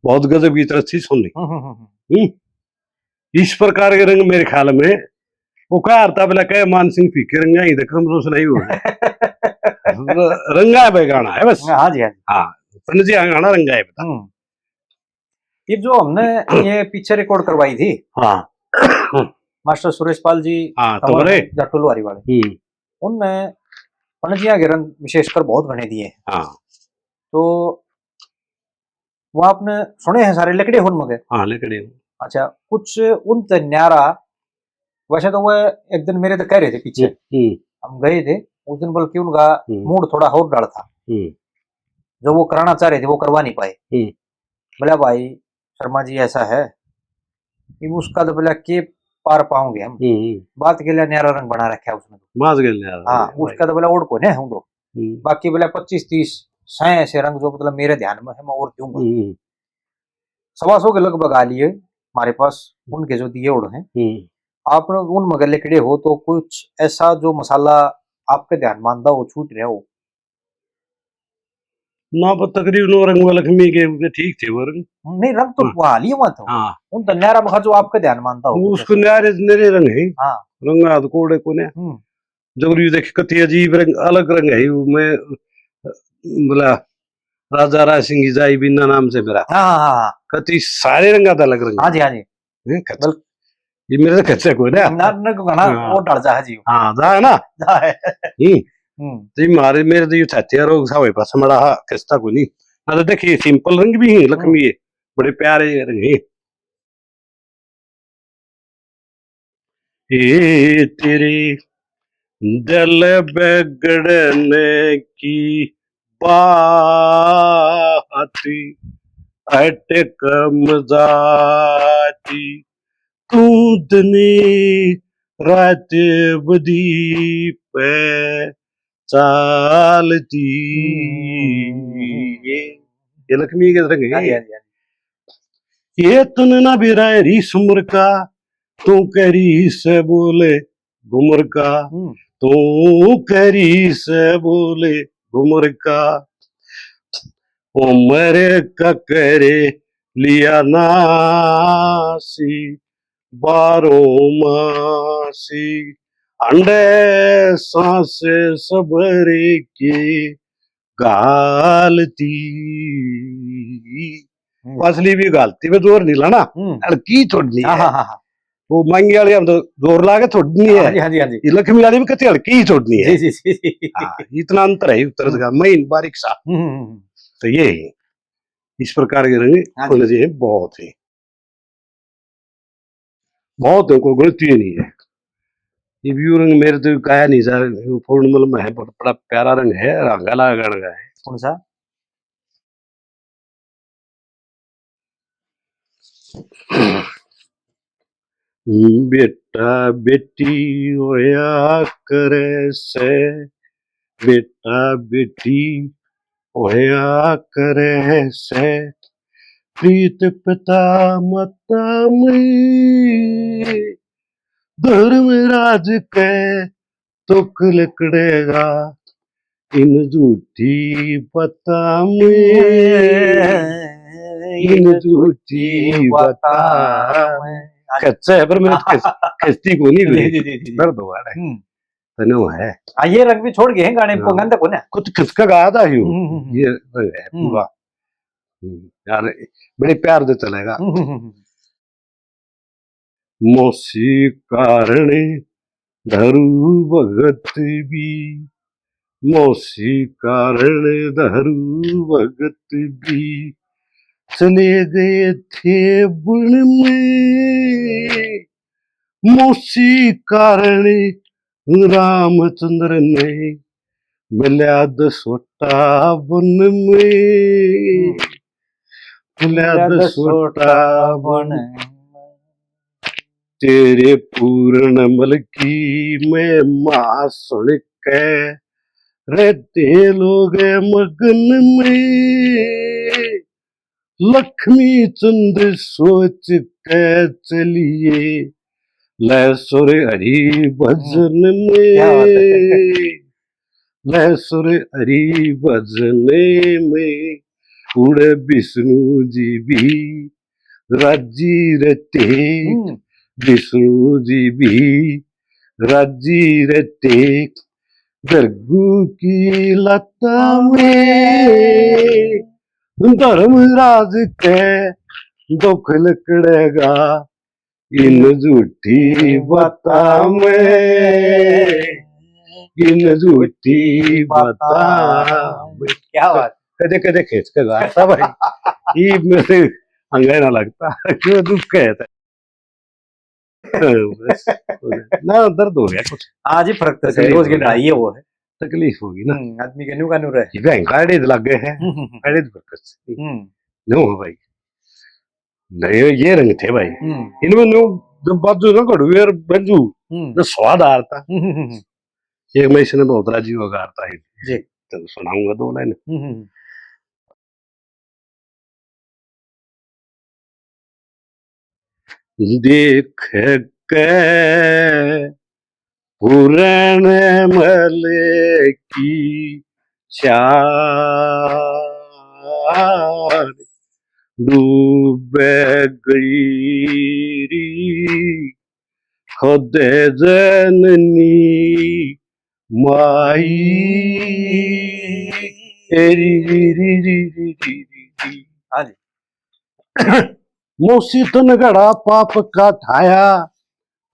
बहुत गजब की तरह थी सोनी। हम्म, हम्म, हम्म, हम्म। हम्म। इस प्रकार के रंग मेरे ख्याल में वो कह रहा था, बोला, कह मान सिंह फीके रंगा ही देख, हम तो सुनाई हो। र-, रंगा है भाई गाना है बस। हाँ जी, हाँ जी। हाँ, पंडित जी, हाँ, गाना रंगा है बता। हम्म। ये जो हमने ये पीछे रिकॉर्ड करवाई थी, हाँ। मास्टर सुरेश पाल जी, हाँ, तो तंवर बोले। जाटू लोहारी वाले। हम्म। उनने पंडित जी के रंग विशेषकर बहुत घणे दिए हैं। हाँ। तो वो आपने सुने हैं सारे, लिकड़े हो उन मगे? हाँ, लिकड़े हो। अच्छा, कुछ उन ते न्यारा, वैसे तो वो एक दिन मेरे तो कह रहे थे पीछे, हम्म, हम्म। हम गए थे उस दिन, बल्कि उनका हम्म। मूड थोड़ा और डल था, हम्म। जो वो कराना चाह रहे थे वो करवा नहीं पाए। हम्म। बोला, भाई शर्मा जी, ऐसा है कि उसका तो बोला के पार पाओगे हम, हम्म, हम्म। बात के लिए न्यारा रंग बना रखा है उसने। बात के लिए न्यारा हाँ, रंग है, उसका तो बोला ओढ़ को ने हूँ तो। हम्म। बाकी बोला पच्चीस तीस सै ऐसे रंग जो मतलब मेरे ध्यान में है, मैं और दूंगा। हम्म। सवा सौ के लगभग आ लिए हमारे पास, उनके जो दिए उड़ हैं। हम्म। आप उन मगर लिकड़े हो तो कुछ ऐसा जो मसाला आपके ध्यान में आंदा हो, छूट रहा हो? ना, पर तकरीबन वो रंग लक्ष्मी के, के ठीक थे वो रंग। नहीं, रंग तो हाँ। वहाँ लिए हुआ था। हाँ। उन तो न्यारा बखा जो आपके ध्यान में आंदा हो वो कुछ उसको ऐसा। न्यारे, न्यारे रंग है। हाँ। रंग हाथ कोड़े को ने। हम्म। जब यू देख कति अजीब रंग, अलग रंग है वो। मैं बोला, राजा राय सिंह की जाई बिन्ना नाम से मेरा। हाँ, हाँ, हाँ, हाँ। कति सारे रंगा था अलग रंग। हाँ जी, हाँ जी। हैं, कति। बल- ये मेरे तो कच्चे को ना। ना, ना को ना, हाँ। वो डर जा है जी। हाँ, जा है ना? जा है। हम्म। हम्म। तो ये मारे, मेरे तो ये छाती रोग सा होए, बस मड़ा हा, किस्ता को नहीं। ना तो देखिए, simple रंग भी है, लक्ष्मी हम्म। ये, बड़े प्यारे रंग है। ए तेरे दिल बिगड़ने की बात अटक मजाती, तू दनी रात बदी पे चालती। हम्म। ये लक्ष्मी के रंग है। हाँ जी, हाँ जी, हाँ जी। ये तन ना बेरा री सुमर का, तू करी से बोले घुमर का, हम्म। तू करी से बोले घुमर का, उमर का करे लिया नासी, बारो मासी, अंडे सांस सबर की गालती। हम्म। असली भी गालती में जोर नहीं लाना, हम्म। हल्की छोड़नी हाँ, है। हाँ, हाँ, हाँ। वो मांगी वाली हम तो जोर ला के छोड़नी हाँ, है। हाँ जी, हाँ जी, हाँ जी। ये लक्ष्मी वाली भी कति हल्की ही छोड़नी है। जी, जी, जी। हाँ, इतना अंतर है उत्तर हम्म। का, महीन बारीक सा। हम्म, हम्म, हम्म। तो ये है, इस प्रकार के रंग हाँ जी। होने चाहिए, बहुत है। बहुत है, कोई गलती ही नहीं है। ये व्यू रंग मेरे तो गाया नहीं जा, वो पूर्णमल में है, बड़ा, बड़ा प्यारा रंग है, रंगा लगा रंग है। कौन सा? बेटा बेटी होया करे से, बेटा बेटी होया करे से, प्रीत पिता माता में, धर्मराज के दुख लिकड़ेगा इन झूठी बातां में, इन झूठी बातां में। कच्चा है, पर मैंने खस-, खस्ती को नहीं जी, बोली। जी, जी, जी, जी। दर्द हुआ है। हम्म। तने हुआ है। हाँ, ये रंग भी छोड़ गए हैं गाने, इनको हाँ। गंदा को ना। कुछ खिसका गाया था यूं। हम्म, हम्म, हम्म। ये रंग है हम्म। पूरा। हम्म, यार, बड़े प्यार से चलेगा। हम्म, हम्म, हम्म। मौसी कारण धरू भगत भी, मौसी कारण धरू भगत भी, चले गए थे बन में। मौसी कारण रामचंद्र ने मिल्या दसोटा बन में, हम्म। मिल्या दसोटा बन में। तेरे पूर्ण मल की महिमा सुन के रहते लोग मगन में। लक्ष्मी चंद सोच के चलिए, ले सुर हरि भजन हम्म, क्या बात है। में, ले सुर हरि भजन में, उड़े विष्णु जी भी राजी रहते, हम्म। विष्णु जी भी राजी रहते, दरगू की लता में धर्मराज के दुख लिकड़ेगा इन झूठी बातां में, किन झूठी बात। क्या बात। कदे कदे खींच के गाता भाई। ये मेरे अंगे ना लगता, क्यों दुख है। बस, ना, दर्द हो गया कुछ। आज ही फर्क तो सही, रोज के ढाई है वो है। तकलीफ होगी ना। हम्म, आदमी के न्यू का न्यू रहे। ये भैं काढ़े लग गए हैं। हम्म, हम्म, हम्म। काढ़े तो फर्क से। हम्म। न्यू हो भाई। नहीं, ये रंग थे भाई। हम्म। इनमें न्यू जब बाजू ना घड़ू यार बंजू, हम्म। तो स्वाद आ रहा था। हम्म, हम्म, हम्म। एक मैं इसने बहुत राजी होगा आता है। जी। तो सुनाऊंगा दो लाइन। हम्म, हम्म, हम्म। देख के पूरण मल की चार डूब गई री खुद जननी माई। तेरी री री री री री री। हाँ जी। मौसी तन घड़ा पाप का ठाया,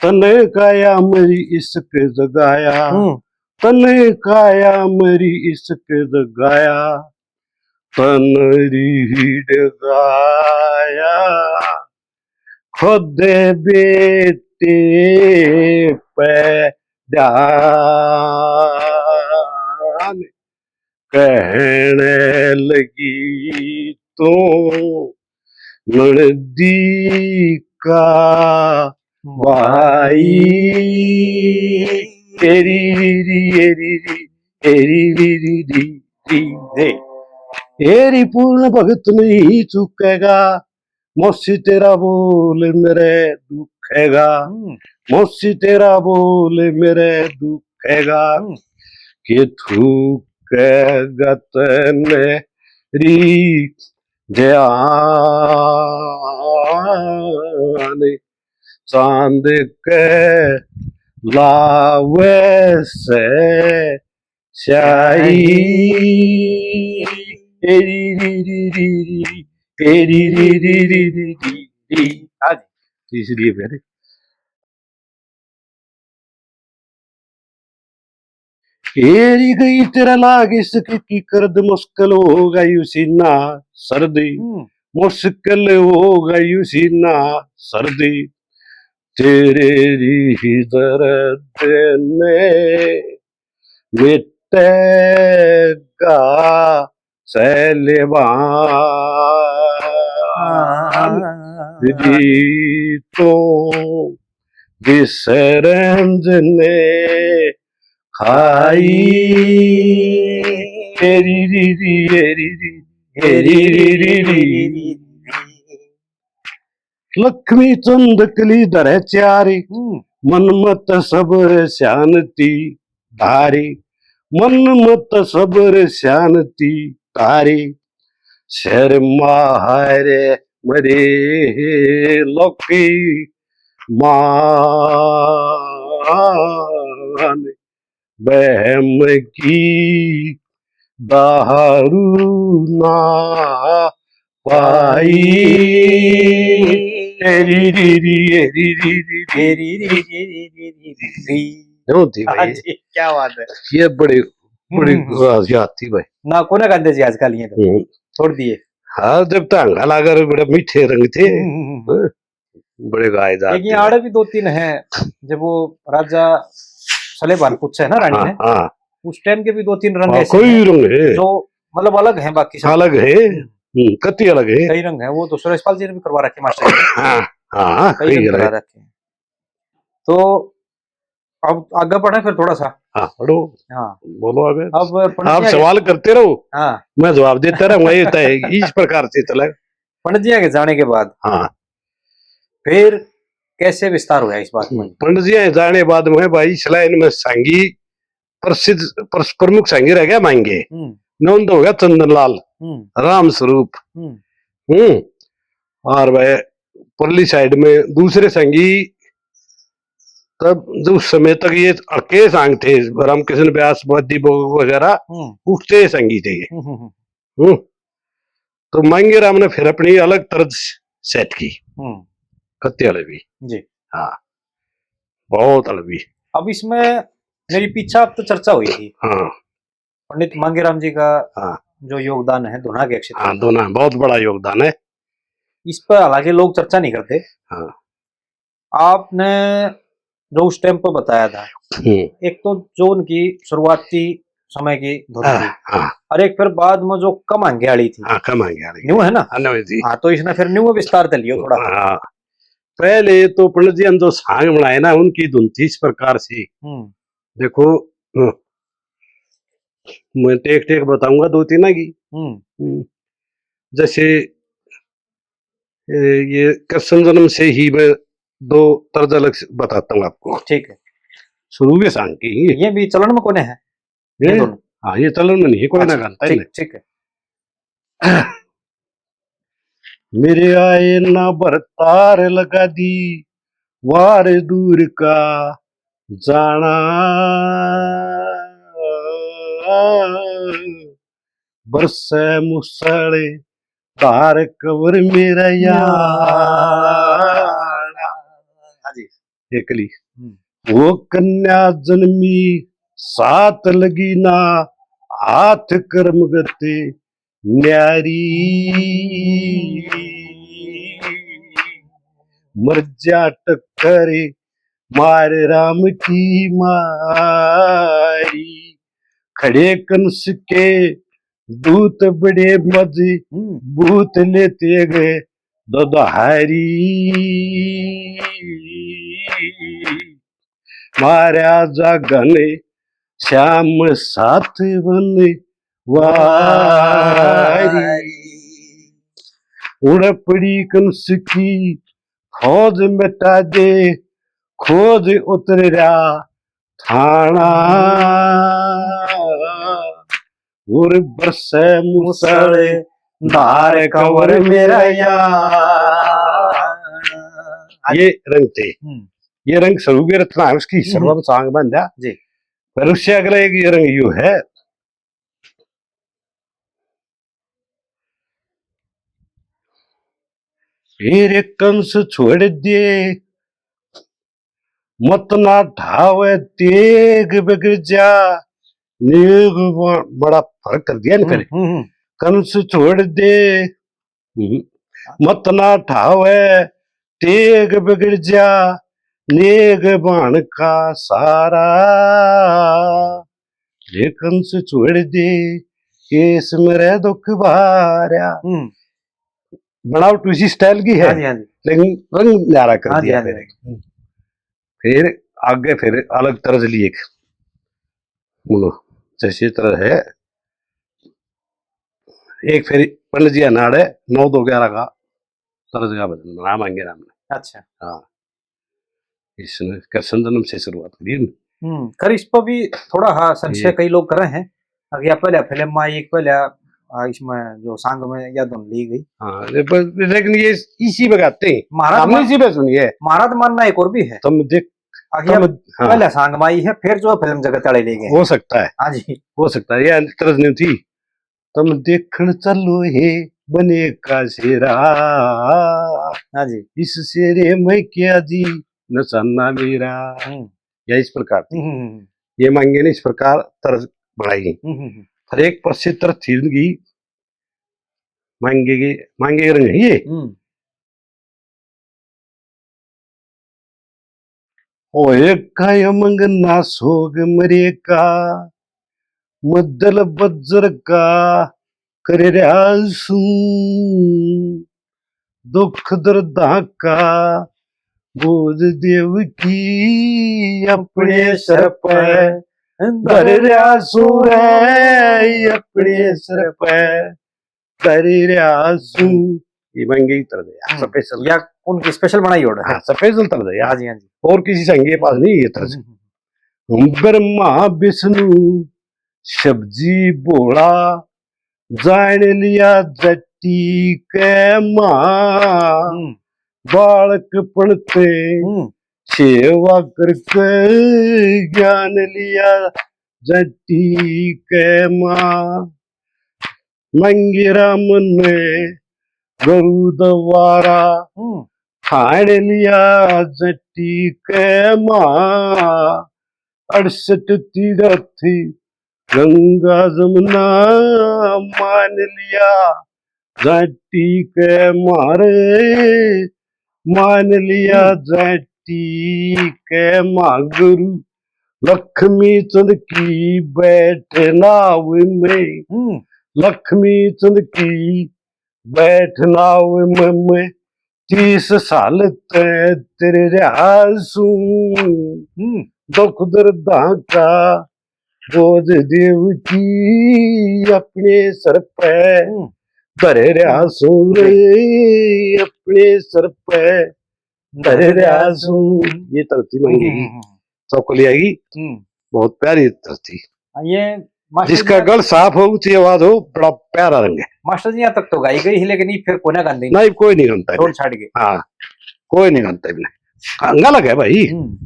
तने काया मेरी इश्क जगाया, हम्म। तने काया मेरी इश्क जगाया, तन री डगाया, खुद बेटे पे ध्यान। कहने लगी तू ननदी का भाई। तेरी री, एरी री, एरी री री री री रे। एरी पूर्ण भगत नहीं चुकेगा, मौसी तेरा बोल मेरे दुखेगा, हम्म। मौसी तेरा बोल मेरे दुखेगा, हम्म। कि थूकेगा तने री ध्यान। चांद के लावे से स्याही। एरी री री री री, एरी री री री री री री। हाँ जी। तीसरी है मेरी। एरी गई तेरा लाग इश्क की करद, मुश्किल हो गई उसी ना सर्दी, हम्म। मुश्किल हो गई उसी ना सर्दी, तेरे री दर्द ने मिटेगा सैलेबान। हाँ। जी तो बिसरंज ने खाई। एरी री री, एरी री, एरी री री री। लक्ष्मी चंद कली धरे चारी, हम्म। मन मत सबर शांति धारी, मन मत सबर शांति धारी। शर्मा हरे मरे लोकी मान। बहम की दारू ना पाई। एरी री री, एरी री री, एरी री री री री री। क्यों थी भाई? हाँ जी, क्या बात है। ये बड़ी, बड़ी हम्म। याद थी भाई। ना, कोने गांधे जी आजकल ये तो हम्म। छोड़ दिए। हाँ, जब तो हंगा लागर बड़े मीठे रंग थे। हम्म, हम्म, हम्म। हाँ। बड़े गाय जाते लेकिन हैं। आड़े भी दो तीन हैं, जब वो राजा सलेबान पूछे ना रानी हाँ, ने, हाँ। उस टाइम के भी दो तीन रंग हाँ, ऐसे कोई हैं रंग है। जो मतलब अलग हैं बाकी सब। अलग है। हम्म। हम्म, कति अलग है। कई रंग हैं, वो तो सुरेश पाल जी ने भी करवा रखे मास्टर जी। हाँ, हाँ, कई कई रंग रंग करा है। रखे हैं। तो अब आगे पढ़े फिर थोड़ा सा। हाँ, पढ़ो। हाँ। बोलो आगे। अब पंडित आप जी आगे सवाल करते रहो, हाँ। मैं जवाब देता रहूंगा, ये तय है, इस प्रकार से चलेगा। पंडित जी आगे जाने के बाद हाँ। फिर कैसे विस्तार हुआ इस बात में? पंडित जी आगे जाने बाद में भाई सलाह इनमें सांगी प्रसिद्ध, प्रस-, प्रमुख सांगी रह गया मांगे। हम्म। नंद हो गया चंदनलाल, हम्म। राम स्वरूप। हम्म। हम्म। और भाई परली साइड में दूसरे संगी, तब जो उस समय तक ये अके संग थे, रामकृष्ण व्यास, बद्दी ब-, वगैरह, हम्म। उठते संगी थे ये। हम्म, हम्म, हम्म। हम्म। तो मांगेराम ने फिर अपनी अलग तर्ज सेट की। हम्म। कत्ते वाले भी। जी। हाँ, बहुत अलग भी। अब इसमें मेरी पीछा अब तो चर्चा हुई थी। हाँ। पंडित मांगेराम जी का हाँ। जो योगदान है धुना के क्षेत्र हाँ, में। धुना बहुत बड़ा योगदान है। इस पर हालांकि लोग चर्चा नहीं करते। हाँ। आपने जो उस टाइम पर बताया था, हम्म। एक तो जो उनकी शुरुआती समय की धुन हाँ, थी, हाँ। और एक फिर बाद में जो कम आंगे वाली थी, हाँ, कम आंगे वाली। न्यू है ना? हाँ, न्यू जी। हाँ, तो इसने फिर न्यू विस्तार कर लियो थोड़ा। हाँ। पहले तो पंडित जी हम जो सांग बनाए ना, उनकी धुन थी इस प्रकार से। हम्म। देखो, हम्म, मैं टेक टेक बताऊंगा दो तीन की। हम्म। हम्म। जैसे, ए, ये कृष्ण जन्म से ही मैं दो तर्ज अलग से बताता हूँ आपको। ठीक है। शुरू के सांग की ये। ये भी चलन में कौन है? ये ये? दोनों? हाँ, ये चलन में नहीं है, कोई ना अच्छा, गाता है ठीक, ना। ठीक है। मेरे आए ना भरतार लगा दी, वार दूर का जाना। बरसै मूसळ धार कवर मेरा यार। हाँ जी। एकली। हम्म। वो कन्या जन्मी साथ लगी ना, हाथ कर्म गते न्यारी। मर जा टक्कर मार राम की मारी। खड़े कंस के दूत बड़े मजबूत, हम्म। लेते गए दो दहारी। मारा जा घन श्याम सात वन वारी। उड़ पड़ी कंस की फौज मिटा दे, खोज उतर रहा थाना। उर बरसै मूसळ धार कवर मेरा यार। ये रंग थे। हम्म। ये रंग सरू की रचना है, उसकी हम्म। सर्वम सांग बन जा। जी। पर उससे अगला एक ये रंग यो है। फिर कंस छोड़ दे, मत ना ठावे तेग बिगड़ जा। नेग ब-, बड़ा फर्क कर दिया इनका। हम्म, हम्म, हम्म। कंस छोड़ दे, हम्म, मत ना ठावे तेग बिगड़ जा, नेग बाण का सारा। ये कंस छोड़ दे, केस मेरे दुख भारा। हम्म। बनावट उसी स्टाइल की है, हाँ जी, हाँ जी। लेकिन रंग न्यारा कर हाँ जी, दिया हाँ जी, फिर। हाँ जी। फिर आगे फिर अलग तर्ज ली एक, बोलो, जैसे तर्ज है एक, फिर पंडित जी अनाड़े नौ दो ग्यारह का तर्ज का भजन बना मांगे राम ने। अच्छा। हाँ, इसने कृष्ण जन्म से शुरुआत करी है। हम्म, खैर इस पर भी थोड़ा, हाँ, संशय ये कई लोग कर रहे हैं। अगर या पहले फिल्म में आई, एक पहले, आ, इसमें जो सांग में या धुन ली गई। हाँ, ये पर, लेकिन ये इसी पे गाते हैं। महाराज हमने मान-, इसी पे सुनी है। महाराज मानना एक और भी है। तुम देख, अगर तुम, या हाँ। पहले सांग में आई है, फिर जो फिल्म जगत वाले ले गए। हो सकता है। हाँ जी। हो सकता है, ये तर्ज नहीं थी। तुम देखण चलो हे बने का शेरा। हाँ जी। इस शेरे में क्या जी निशाना मेरा। हम्म। या इस प्रकार थी। हम्म, हम्म, हम्म। ये मांगे ने इस प्रकार तर्ज बनाई। हम्म, हम्म, हम्म। हर एक प्रसिद्ध तर्ज थी उनकी। मांगे के, मांगे के रंग है ये। हम्म। ओए काया मंगना सोग मरे का, मदल बज्र का कर रहा सूं। दुख दर्दां का बोझ देव की अपने सर पे धर रहा सूं रे, अपने सर पे धर रहा सूं। ये महंगे ही तर्ज है, हम्म, special। या उनकी special बनाई order है। हाँ, special तर्ज है यार। हाँ जी, हाँ जी। और किसी संगे पास नहीं ये तर्ज। हम्म, हम्म, हम्म। ब्रह्मा विष्णु शिव जी भोला, जान लिया जट्टी के माँ। हम्म। बालकपण ते हम्म। सेवा करके ज्ञान लिया जट्टी के माँ। मंगेराम ने गुरु द्वारा हम्म। ठान लिया जट्टी के माँ। अड़सठ तीरथ गंगा जमुना मान लिया जाटी के मारे, मान लिया हम्म। जाटी के मागरू। लक्ष्मी चंद की बैठना में, हम्म। लक्ष्मी चंद की बैठना में, मैं तीस साल ते तेरे रहा सूं। हम्म। दुख दर्दां का बोझ देव की अपने सर पे हम्म। धर रहा सूं रे, अपने सर पे धर रहा सूं। ये तरती मांगेगी, हम्म, हम्म, हम्म। चौकली आएगी। हम्म। बहुत प्यारी तरती। हाँ, ये मास्टर जिसका जी आप गल साफ हो, ऊंची आवाज हो, बड़ा प्यारा रंग है। मास्टर जी, यहाँ तक तो गाई गई है, लेकिन ये फिर कोना गांधी नहीं, कोई नहीं गाता है। छोड़ छाड़ के। हाँ, कोई नहीं गाता है। हाँ, गलत है भाई। हम्म।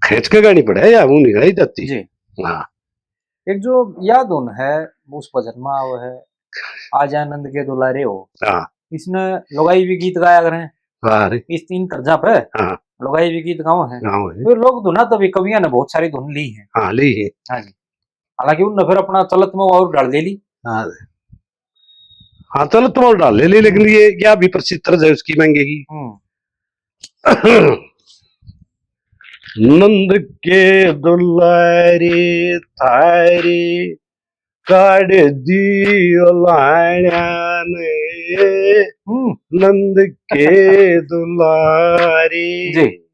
खींच के गानी पड़े या वो नहीं गाई जाती। जी। हाँ। एक जो या धुन है, उस भजन में आओ है, आजा नंद के दुलारे हो। हाँ। इसने लुगाई भी गीत गाया करें। वाह रे। इस तीन तर्जा पे हाँ। लुगाई भी गीत गाओ है। गाओ है। तो लोक धुना तो भी कवियां ने बहुत सारी धुन ली है। हाँ, ली है। हाँ जी। हालांकि उनने फिर अपना चलत में और डाल ले ली। हाँ। हाँ, चलत में और डाल ले ली, लेकिन ये क्या भी प्रसिद्ध तर्ज है उसकी, महंगे की। हम्म। नंद के दुलारे थारे काढ़ दी ओ लाण्या ने, हम्म। नंद के दुलारे। जी।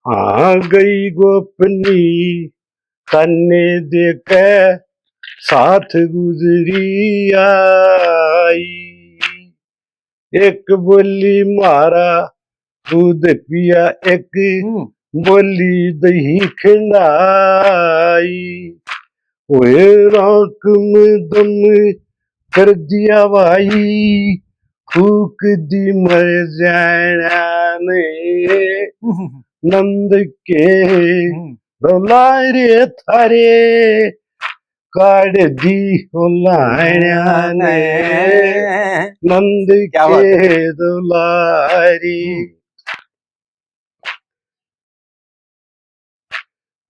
हाँ, गई गोपनी तन्ने देके साथ गुजरी आई। एक बोली मारा दूध पिया, एक हम्म। बोली दही खिंडाई। ओए राख में दम कर दिया भाई, फूक दी मर जाना ने। हम्म। नंद के हम्म। दुलारे थारे काढ़ दी हो लाण्या ने, नंद क्या बात है। के दुलारी।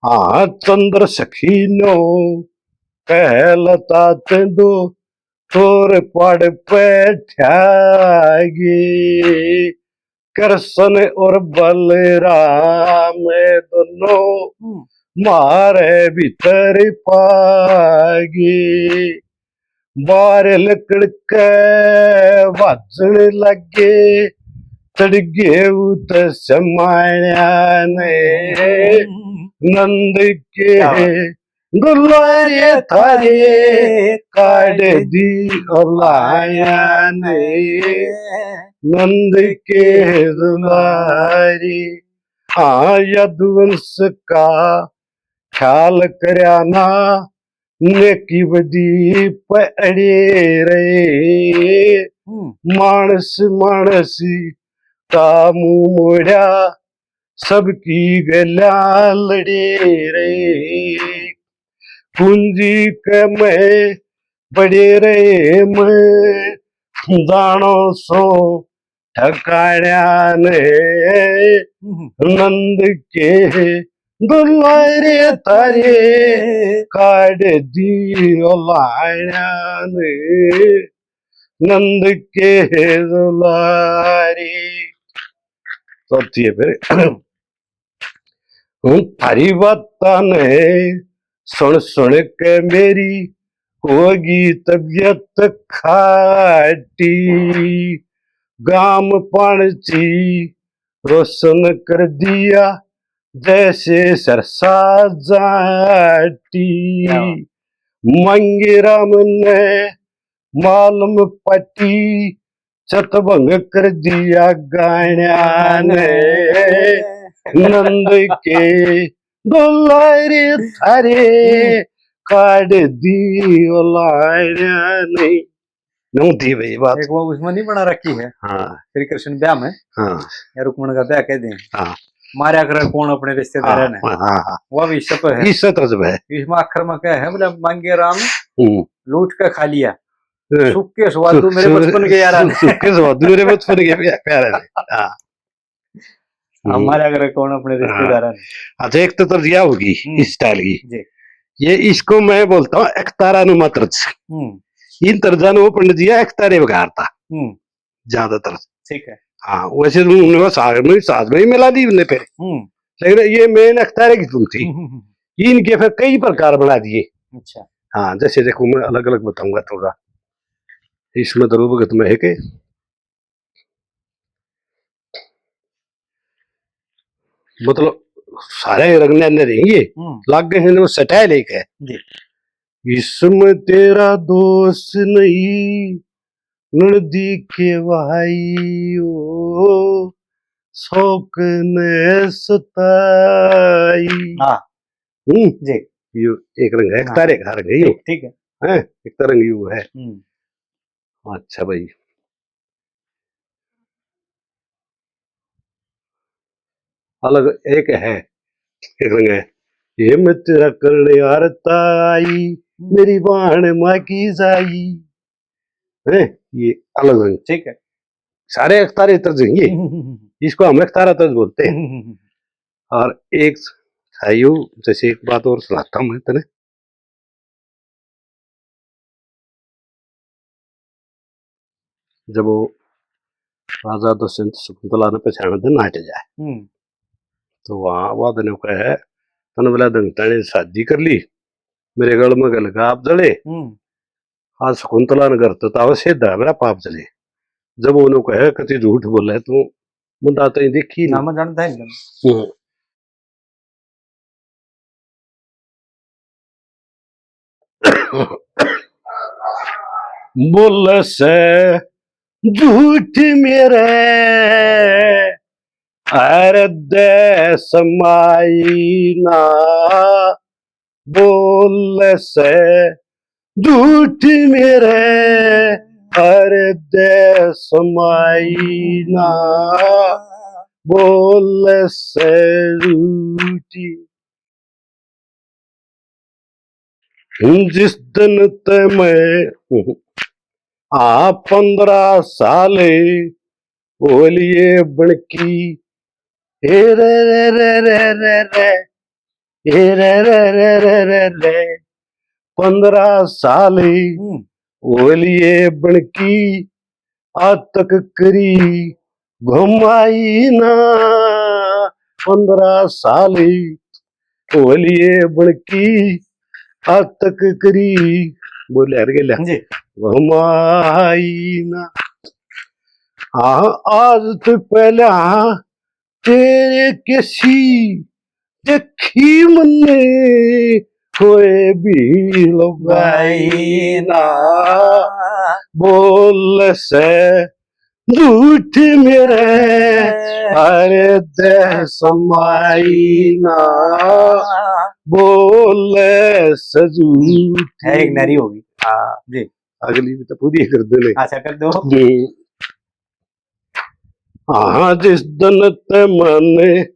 हाँ, चंद्र सखी नो कहलता ते दो तोर पड़ पे ठा गए। कृष्ण और बलराम दोनों हम्म। मारे भीतर पागे। बाहर लकड़ के भाजण लगे, चढ़ गए उत समाया ने। हम्म। नंद के क्या बात। दुलारे थारे काढ़ दी ओ लाण्या ने, नंद के दुलारी। हाँ, यदुवंश का ख्याल करया ना, नेकी बदी पे अड़े रहे। हम्म। मानस मानस का मुंह मोड़ा, सबकी गल्या लड़े रहे। पूंजी के मैं बड़े रहे मैं, जानो सो ठकाण्या ने। हम्म। नंद के दुलारे थारे काढ़ दी ओ लाण्या ने, नंद के दुलारी। तो ये फिर हूँ थारी बातां ने सुन सुन के मेरी होगी तबीयत खाटी। गाम पाणची रोशन कर दिया जैसे सरसा जाटी। क्या बात। मांगे राम ने मालम पटी, चतभंग कर दिया गाण्या ने। नंद के दुलारे थारे काढ़ दी ओ लाण्या ने। नू थी भाई बात। एक वो उसमें नहीं बना रखी है? हाँ। श्री कृष्ण ब्याह में हाँ। या रुक्मण का ब्याह कह दें। हाँ। मारया करे कौन अपने रिश्तेदार हाँ, ने। हाँ, हाँ। वो भी इस पे है। इस तरह से है। इसमें आखिर में क्या है, बोले, मांगे राम हम्म। लूट के खा लिया। हम्म। सुख के स्वादु सु-, मेरे सु-, बचपन के यारा सु-, ने। सुख के स्वादु मेरे बचपन के प्या-, प्यारे ने। हाँ। हम्म। हमारे अगर कौन अपने हाँ। रिश्तेदार हैं। अच्छा, एक तो तर्ज यह होगी हम्म। इस स्टाइल की। जी। ये इसको मैं बोलता हूँ एकतारा नुमा तर्ज। हम्म। इन तर्जा ने वो पंडित जी एकतारे बघारता। हम्म। ज्यादातर। ठीक है। हाँ, वैसे तो उन्होंने साज में, साज में ही मिला दी उनने फिर। हम्म। लेकिन ये मेन एकतारे की धुन थी। हम्म, हम्म, हम्म। इनके फिर कई प्रकार बना दिए। अच्छा। हाँ, जैसे देखो, मैं अलग-अलग बताऊंगा थोड़ा। इसमें तो रूपगत में है के, मतलब, सारे रंग ने अंदर रहेंगे, हम्म। लागे हैं वो स्टाइल एक है। जी। इसमें तेरा दोष नहीं, ननदी के भाई ओ, शौक ने सताई। हाँ। हम्म। जी। यो एक रंग है, एक हाँ। तारे का रंग है यो। ठीक, ठीक है। हैं? एक तरंग यो है। हम्म। अच्छा भाई। अलग एक है, एक रंग है। ये मैं तेरा करने आरता आई, हम्म। मेरी बाण माँ की जाई। हैं? ये अलग रंग। ठीक है। सारे एकतारे तर्ज हैं ये। हम्म, हम्म, हम्म। इसको हम एकतारा तर्ज बोलते हैं। हम्म, हम्म, हम्म। और एक था यो, जैसे एक बात और सुनाता हूँ मैं तने। जब वो राजा दुष्यंत शकुंतला ने पहचान दे नाट जाए, हम्म। तो वहाँ वाद ने कहे, "तन बोला ढंग तने शादी कर ली, मेरे गल में गल का आप जले, हम्म। आज शकुंतला ने घर तो तावे सेधा मेरा पाप जले।" जब उन्होंने कहे, "कति झूठ बोले तू, मुंडा तो ही देखी ना, नहीं।" मैं जानता ही नहीं। हम्म। बोले से झूठ मेरे हृदय समाई ना, बोले से झूठ मेरे हृदय समाई ना, बोले से झूठी। जिस दिन ते मैं, हाँ, पन्द्रह साल हो लिए बनकी, ए रे रे रे रे रे रे, ए रे रे रे रे रे रे, पन्द्रह साल हम्म। हो लिए बनकी, आज तक करी घुमाई ना, पन्द्रह साल हो लिए बनकी, आज तक करी, बोले हर गेल्या, जी। घुमाई ना। हाँ, आज तक पहले, हाँ, तेरे कैसी देखी मन्ने कोई भी लुगाई ना, बोले से झूठ मेरे हृदय समाई ना, बोले से झूठ। है, एक नरी होगी। हाँ। जी। अगली भी तो पूरी कर दे ले। अच्छा, कर दो। हम्म। हाँ, जिस दिन ते मन्ने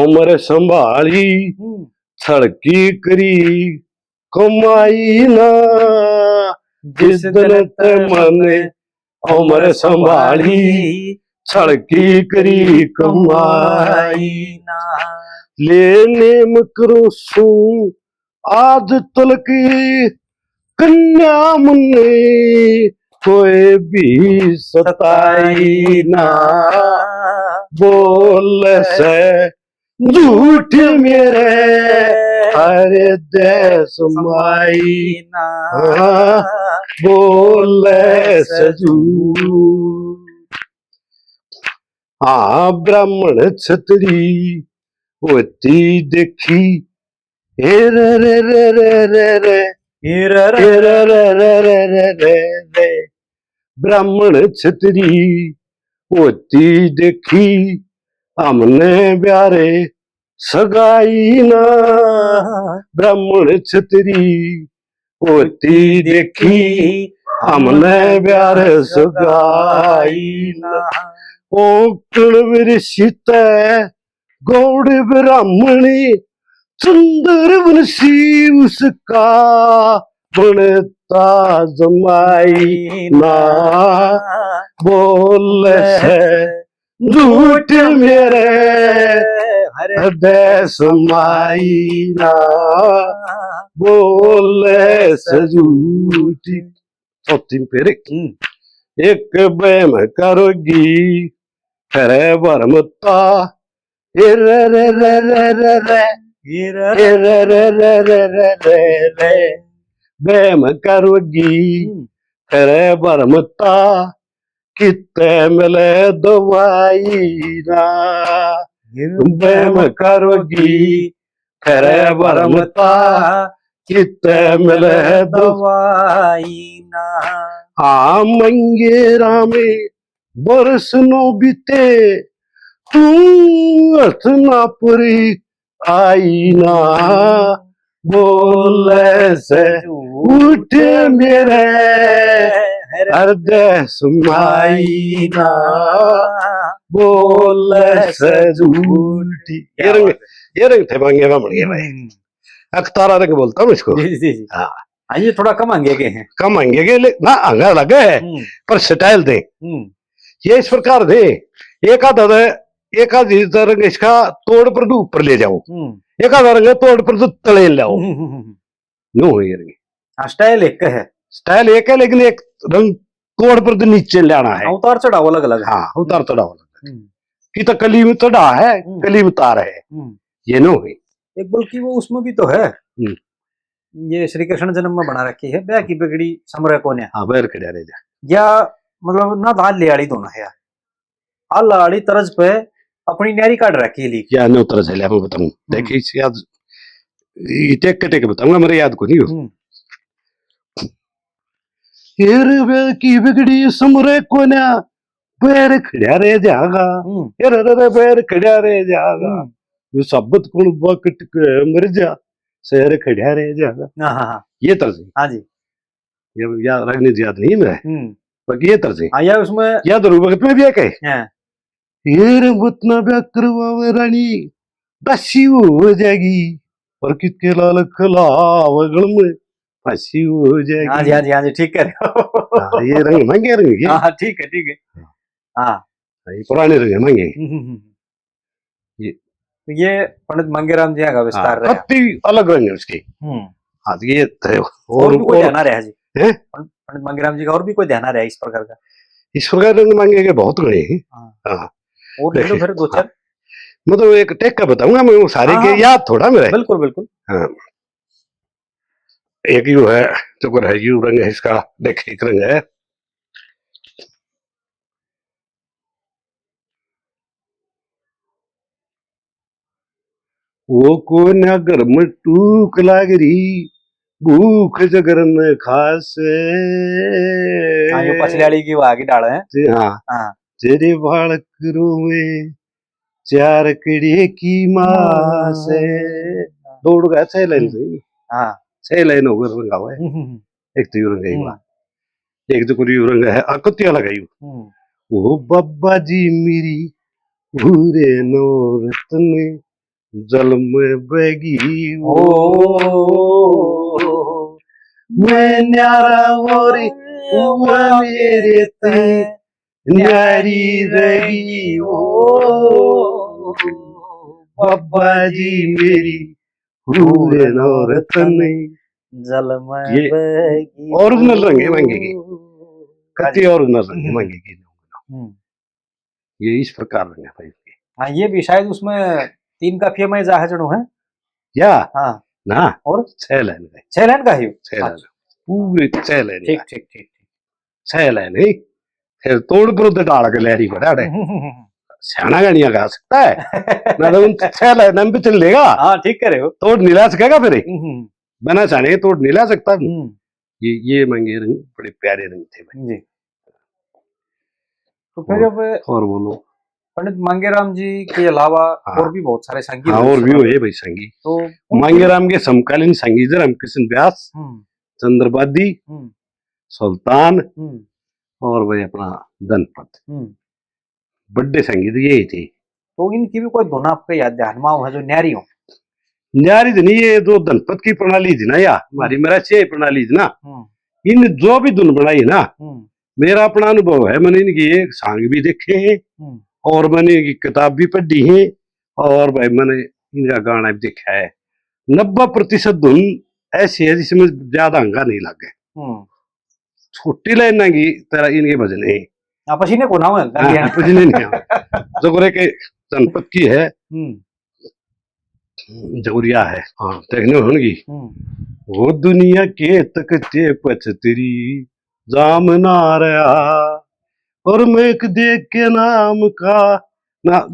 उम्र संभाली, हम्म। छड़की करी कमाई ना, जिस जिस दिन दिन ते ते मन्ने मन्ने उम्र संभाली, छड़की करी कमाई ना। ले नेम करूं सूं आज तलक कन्या मन्ने कोई भी सताई ना, बोले से झूठ मेरे हृदय समाई ना, बोले से झूठ। हाँ, ब्राह्मण छतरी होती देखी, ए रे रे रे रे रे रे, ए रे रे ए रे रे रे रे रे रे रे। ब्राह्मण छतरी होती देखी, हमने ब्यारे सगाई ना। ब्राह्मण छतरी होती देखी, हमने ब्यारे सगाई ना। ओ कणवर सीते गौड़ ब्राह्मणी, चंद्रवंशी उसका बनता जमाई ना। बोले से झूठ मेरे हृदय समाई ना, बोले से झूठी। चौथी में फिर एक, हम्म। एक बहम करोगी, फिर भरमता, ए रे रे रे रे रे रे, ये रे ए रे रे रे रे रे रे, बहम करोगी, हम्म। फिर भरमता, कित्ते मिले दवाई ना, ये बहम करोगी, फिर भरमता, कित्ते मिले दवाई। दवाई ना। हाँ, मंगेरा में बरस नो बीते, तू हथ ना परी आई ना, बोले से उठ मेरे हृदय समाई ना, बोले से झूठी। ये रंग, ये रंग थे मांगेरा में बन गए भाई। हम्म। अखतारा रंग बोलता हूँ इसको। जी, जी, जी। हाँ। हाँ, ये थोड़ा कम आंगे के हैं। कम आंगे के, ले-, ना, आंगा अलग है, हम्म। पर स्टाइल दे। हम्म। ये इस प्रकार दे, एक आधा दे, एक आधी रंग इसका तोड़ पर भी ऊपर ले जाओ, हम्म। एक आधा रंग तोड़ पर तो तले लाओ। हम्म, हम्म, हम्म। नो हो ये रंग। हाँ, स्टाइल एक है। स्टाइल एक है, लेकिन एक रंग तोड़ पर तो नीचे लाना है। हाँ, उतार चढ़ाव अलग-अलग है। हाँ, उतार चढ़ाव अलग है। हम्म। कि तो कली में चढ़ा है, हम्म। कली में उतार है। हम्म। ये नो है। एक बल्कि वो उसमें भी तो है। हम्म। ये श्री कृष्ण जन्म में बना रखी है, ब्याह की बिगड़ी समरे कोन्या। हाँ, बैर खड़ा रह जा। या मतलब ना धान ले आली दोनों है यार। आला आली तर्ज पे अपनी न्यारी काट रखी है ली। या नो तर्ज है, ले मैं बताऊं। हम्म। देखिए, इस याद, ये टेक के टेक बताऊंगा, मेरे याद को नहीं हो। हम्म। फिर ब्याह की बिगड़ी समरे कोन्या, बैर खड़ा रह जागा। हम्म। ए रे रे रे, बैर खड़ा रह जागा। हम्म। वे साबत कुण बकट के मर जा, शहर खड़ा रह जागा। हाँ, हाँ, हाँ। ये तर्ज है। हाँ जी। ये, या रागनी जी याद नहीं मेरे। हम्म। बाकी ये तर्ज है। हाँ, या उसमें या तो रूपक में भी एक है। हाँ। ये रे मत ना ब्याह करवावे रानी, दासी हो जाएगी। और कितके लाल खलावगल में फांसी हो जाएगी। हाँ जी, हाँ जी, हाँ जी, ठीक कह रहे हो। हाँ, ये रंग महंगे रंग है। हाँ, हाँ, ठीक है, ठीक है। हाँ। हाँ, ये पुराने रंग है, महंगे। हम्म, हम्म, हम्म। ये। तो ये पंडित मांगेराम जी का विस्तार हाँ, रहा। अति अलग रंग है उसके। हम्म। हाँ, तो ये थे। और और, भी कोई और ध्यान आ रहा है जी? हैं? पंडित मांगेराम जी का और भी कोई ध्यान आ रहा है इस प्रकार का? इस प्रकार रंग मांगे के बहुत घणे हैं। हाँ। हाँ। और ले लो देखिए, फिर दो चार। हाँ। मतलब एक टेक का बताऊंगा मैं, वो सारे हाँ, के हाँ। याद थोड़ा मेरे। बिल्कुल, बिल्कुल। हाँ। एक यू है, चुकर है, यू रंग है इसका, देख, एक रंग है। वो कोन्या घर में टूक लाग रही, भूख जगरन खास। हाँ, ये पछले वाली की वो आगे डाल है। जी हाँ। हाँ। तेरे बालक रोवे, चार कड़े की माँ से। हाँ। दौड़ गया छह लाइन हम्म। से। हाँ। छह लाइन होकर रंगा हुआ है। हम्म, हम्म, हम्म। एक तो यू रंग है, हम्म। एक तो कोई यू रंग है, अकतिया लगाई। हम्म। ओ बाबा जी मेरी भूरे नौरत ने जल में बहगी ओ, ओ, मैं न्यारा और हुआ मेरे ते न्यारी रही ओ, बाबा जी मेरी भूरे नौरत ने जल में ये बहगी original रंग है ओ। मांगे की। कति original रंग है हम्म। मांगे की। हम्म। ये इस प्रकार रंग है भाई। हाँ, ये भी शायद उसमें तीन काफिया में जा है जणो है। या? हाँ। ना। और? छह लाइन का है। छह लाइन का है? छह लाइन। अच्छा। पूरे छह लाइन ठीक, का। ठीक, ठीक, ठीक। छह लाइन है। फिर तोड़ पर तो डाल के लहरी बड़ा है। हम्म, हम्म, हम्म। सियाणा गानिया गा सकता है। ना तो उन छह लाइन में भी चल लेगा। हाँ, ठीक कह रहे हो। तोड़ नहीं ला सकेगा फिर। हम्म, हम्म। बिना सियाणे के तोड़ नहीं ला सकता। हम्म। ये, ये मांगे रंग बड़े प्यारे रंग थे भाई। जी। तो फिर और, अब और बोलो। पंडित मांगेराम जी के अलावा हाँ। और भी बहुत सारे संगीत हाँ, हुए और भी समाज हुए में। भाई संगीत। तो उन मांगेराम के समकालीन संगीत रामकृष्ण व्यास, हम्म। चंद्रबादी, हम्म। सुल्तान हम्म। और भाई अपना धनपत। हम्म। बड़े संगीत ये ही थे। तो इनकी भी कोई धुन आपके याद ध्यान में हो जो न्यारी हो? न्यारी तो नहीं, ये जो धनपत की प्रणाली थी ना या, हमारी हम्म। मराठिया प्रणाली थी ना, हम्म। इन जो भी धुन बनाई ना, हम्म। मेरा अपना अनुभव है, मैंने इनकी एक सांग भी देखे हैं हम्म। और मैंने इनकी किताब भी पढ़ी है, और भाई मैंने इनका गाना भी देखा है। नब्बे प्रतिशत धुन ऐसी है जिसमें ज्यादा हंगा नहीं लगे। हम्म। छोटी लाइना की तरह इनके भजन है। आपस ही ने कोना में हाँ, गालियां। आपस ही ने नहीं है। जगोरे के जनपद की है। हम्म। जगोरिया है। हाँ, देखने होंगी। हम्म। वो दुनिया के तकते पछतरी जाम ना रहा, और मैं एक देख के नाम का ना,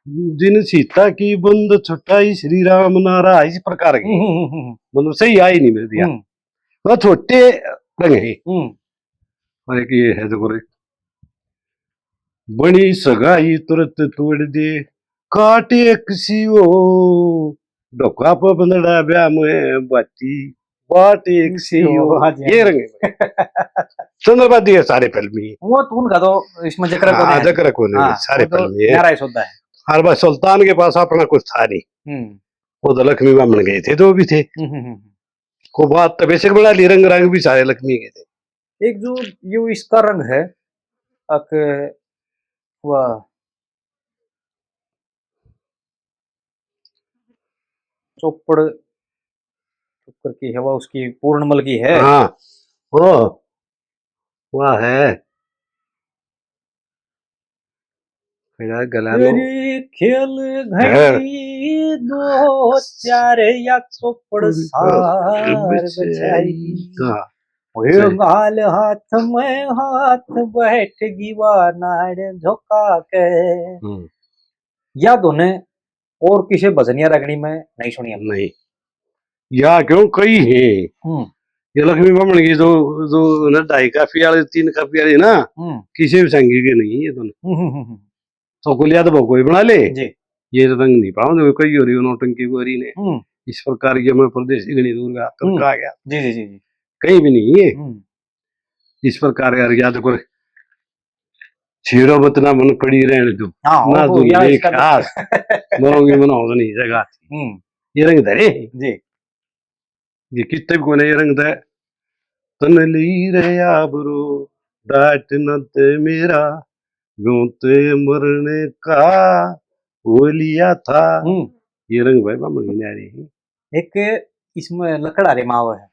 जिन सीता की बंद छुट्टा ही श्री राम ना रहा, इस प्रकार की। हम्म, हम्म, हम्म, हम्म। मतलब सही आई नहीं मेरे दिया। हम्म। वो छोटे रंग है। हम्म। और एक ये है, देखो रे, बनी सगाई तुरंत तोड़ दे, काट एक सी हो, ढोका पे बंदड़ा ब्याह में बाती, बाट एक सी हो। हाँ जी, ये हाँ। रंग है। चंद्रबादी है सारे फिल्मी। वो तो उनका तो इसमें जिक्र हाँ, कोनी है। जिक्र कोनी है, हाँ, सारे वो तो फिल्मी है। न्यारा ही सौदा है। हर बार सुल्तान के पास अपना कुछ था नहीं। हम्म। वो तो लक्ष्मी बामण गए थे, जो भी थे। हम्म, हम्म, हम्म। को बात तो बेशक बना ली, रंग रंग भी सारे लक्ष्मी के थे। एक जो यो इसका रंग है, अक, वाह, चौपड़, चौपड़ की हवा उसकी पूर्णमल की है। हाँ, ओ, वाह है। खड़ा गला लो। तेरी खेल हाँ। घड़ी दो चार या चौपड़ सार बचाई। हाँ। हुए सही। गाल हाथ में हाथ बैठ गीवा नाड़ झोंका के। हम्म। या धुन और किसे भजनिया रागणी में नहीं सुनी हमने। नहीं। या क्यों कई है? हम्म। ये लक्ष्मी बामण की जो, जो ना ढाई काफी वाले, तीन काफी वाले ना, हम्म। किसे भी संगी के नहीं है धुन। हम्म, हम्म, हम्म, हम्म। तो कुलिया तो कोई बना ले। जी। ये रंग नहीं पाऊंगे, कोई हो रही हो नौटंकी को रही ने। हम्म। इस प्रकार के मैं परदेसी घणी दूर का, हम्म। करका आ गया। जी, जी, जी, जी। कहीं भी नहीं है। हम्म। इस प्रकार यार याद कर, छेड़ो मत ना मन पड़ी रहने दो। हाँ, ना वो दूंगी यार नहीं इसका तो खास, मरोगी मनाओ तो नहीं जगह। हम्म। ये रंग धरे। जी। ये कितने भी कोने ये रंग धरे। तन ली रे आबरू, डांट न ते मेरा, यूं ते मरने का वो लिया था। हम्म। ये रंग भाई बामण गिने आ रही है। एक इसमें लकड़ा रे माव है,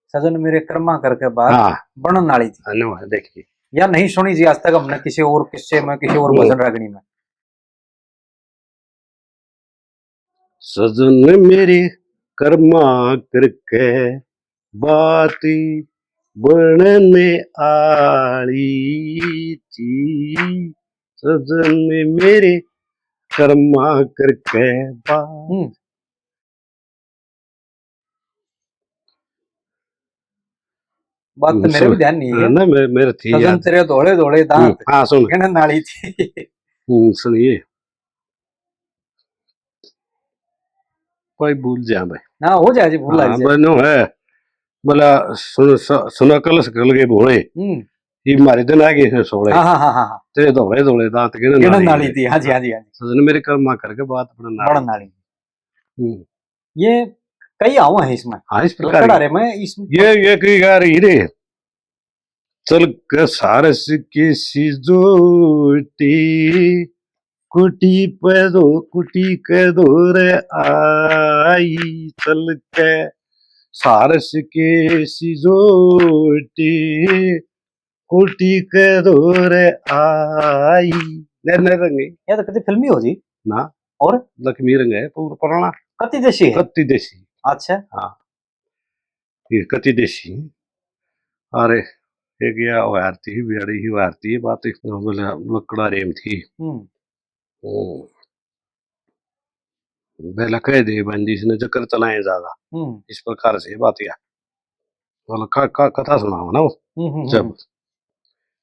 सजन मेरे कर्मा करके बात हाँ। बनन वाली थी। हाँ, नो है, देखिए। या नहीं सुनी जी आज तक हमने किसी और किस्से में, किसी और हम्म। भजन रागणी में। सजन मेरे कर्मा करके बात बनने आली थी। सजन मेरे कर्मा करके बात। हम्म। बात तो हम्म, मेरे सुन। भी ध्यान नहीं है। हाँ, ना, मेरे, मेरे थी सजन याद। तेरे धोले धोले दांत हम्म, हाँ, सुन। गिणन आली थी। हम्म, सुनिए। भाई भूल जा भाई। ना, हो जाए जी, भूल हाँ, लग जाए। बनो है। बोला, सुन, स-, सुना कलश कल के भोले। हम्म। ये मारे दिन आ गए इसने सोले। हाँ, हाँ, हाँ, हाँ, हाँ। तेरे धोले धोले दांत गिणन गिणन आली आली है। थी, हाँ जी, हाँ जी, हाँ जी। सजन मेरे कर्मा करके बात बनन आली। बनन आली। हम्म। ये कई आवा है इसमें। हाँ, इस प्रकार लकड़ा की। रे में इस ये, ये कई गा रही रे। चल के सारस की सिजोटी, कुटी पे दो, कुटी के दो रे आई। चल के सारस के सिजोटी, कुटी के दो रे आई। नर नर रंगे। ये तो कति फिल्मी हो जी। ना। और? लक्ष्मी रंग है, पूरा पुराना। कति देसी है? कति देसी। अच्छा। हाँ। ये कति देसी। अरे, एक या आरती ही, बियाड़ी ही आरती ही, बात एक बोले लकड़ा रेम थी। हम्म। ओ। बेला कह दे बंदी इसने चक्कर चलाए जागा। हम्म। इस प्रकार से बात या। बोला का, का, कथा सुनाओ ना वो। हम्म, हम्म, जब। हम्म।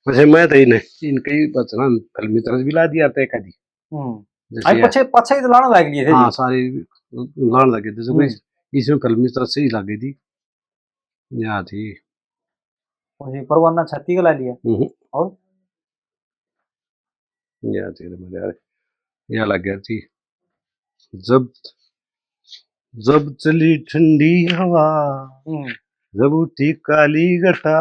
वैसे मैं तो इन्हें, इनके ही बचना फिल्मी तरह भी ला दिया था कभी। हम्म। जैसे आई ये पछे, पछे ही तो लाने लग लिए थे हाँ, जी। सारे लाने लगे थे। जैसे कोई हम्म। इसमें फिल्मी तरह से ही लगी थी। या थी। और ये परवाना छाती का ला लिया। हम्म। और? या थी रे मेरे यार। या लग गया थी। जब, जब चली ठंडी हवा, हम्म। जब उठी काली घटा,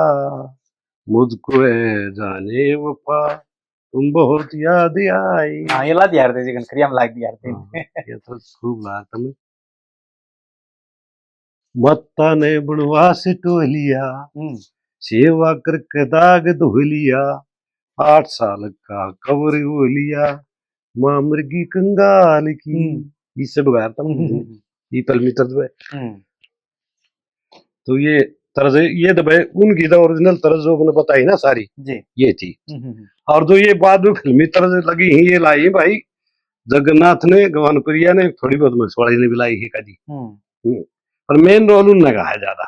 मुझको है जाने वफा, तुम बहुत याद आई। हाँ, ये ला दिया रे जी, करिया में लाग दिया रे। हाँ, ये तो खूब लाग तमे। माता ने बनवास टोलिया, हम्म। सेवा करके दाग धो लिया, आठ साल का कवर हो लिया, माँ मरगी कंगाल की। हम्म। इससे बगैर तो हम्म, हम्म, हम्म। ये फिल्मी तर्ज है। हम्म। तो ये तर्ज, ये तो भाई उनकी तो ओरिजिनल तर्ज जो मैंने बताई ना सारी, जी। ये थी। हम्म, हम्म, हम्म। और जो ये बाद में फिल्मी तर्ज लगी है, ये लाई है भाई जगन्नाथ ने, गवानप्रिया ने, थोड़ी बहुत मछवाड़ी ने भी लाई है कदी। हम्म। हम्म। पर मेन रोल उनने गाया ज्यादा।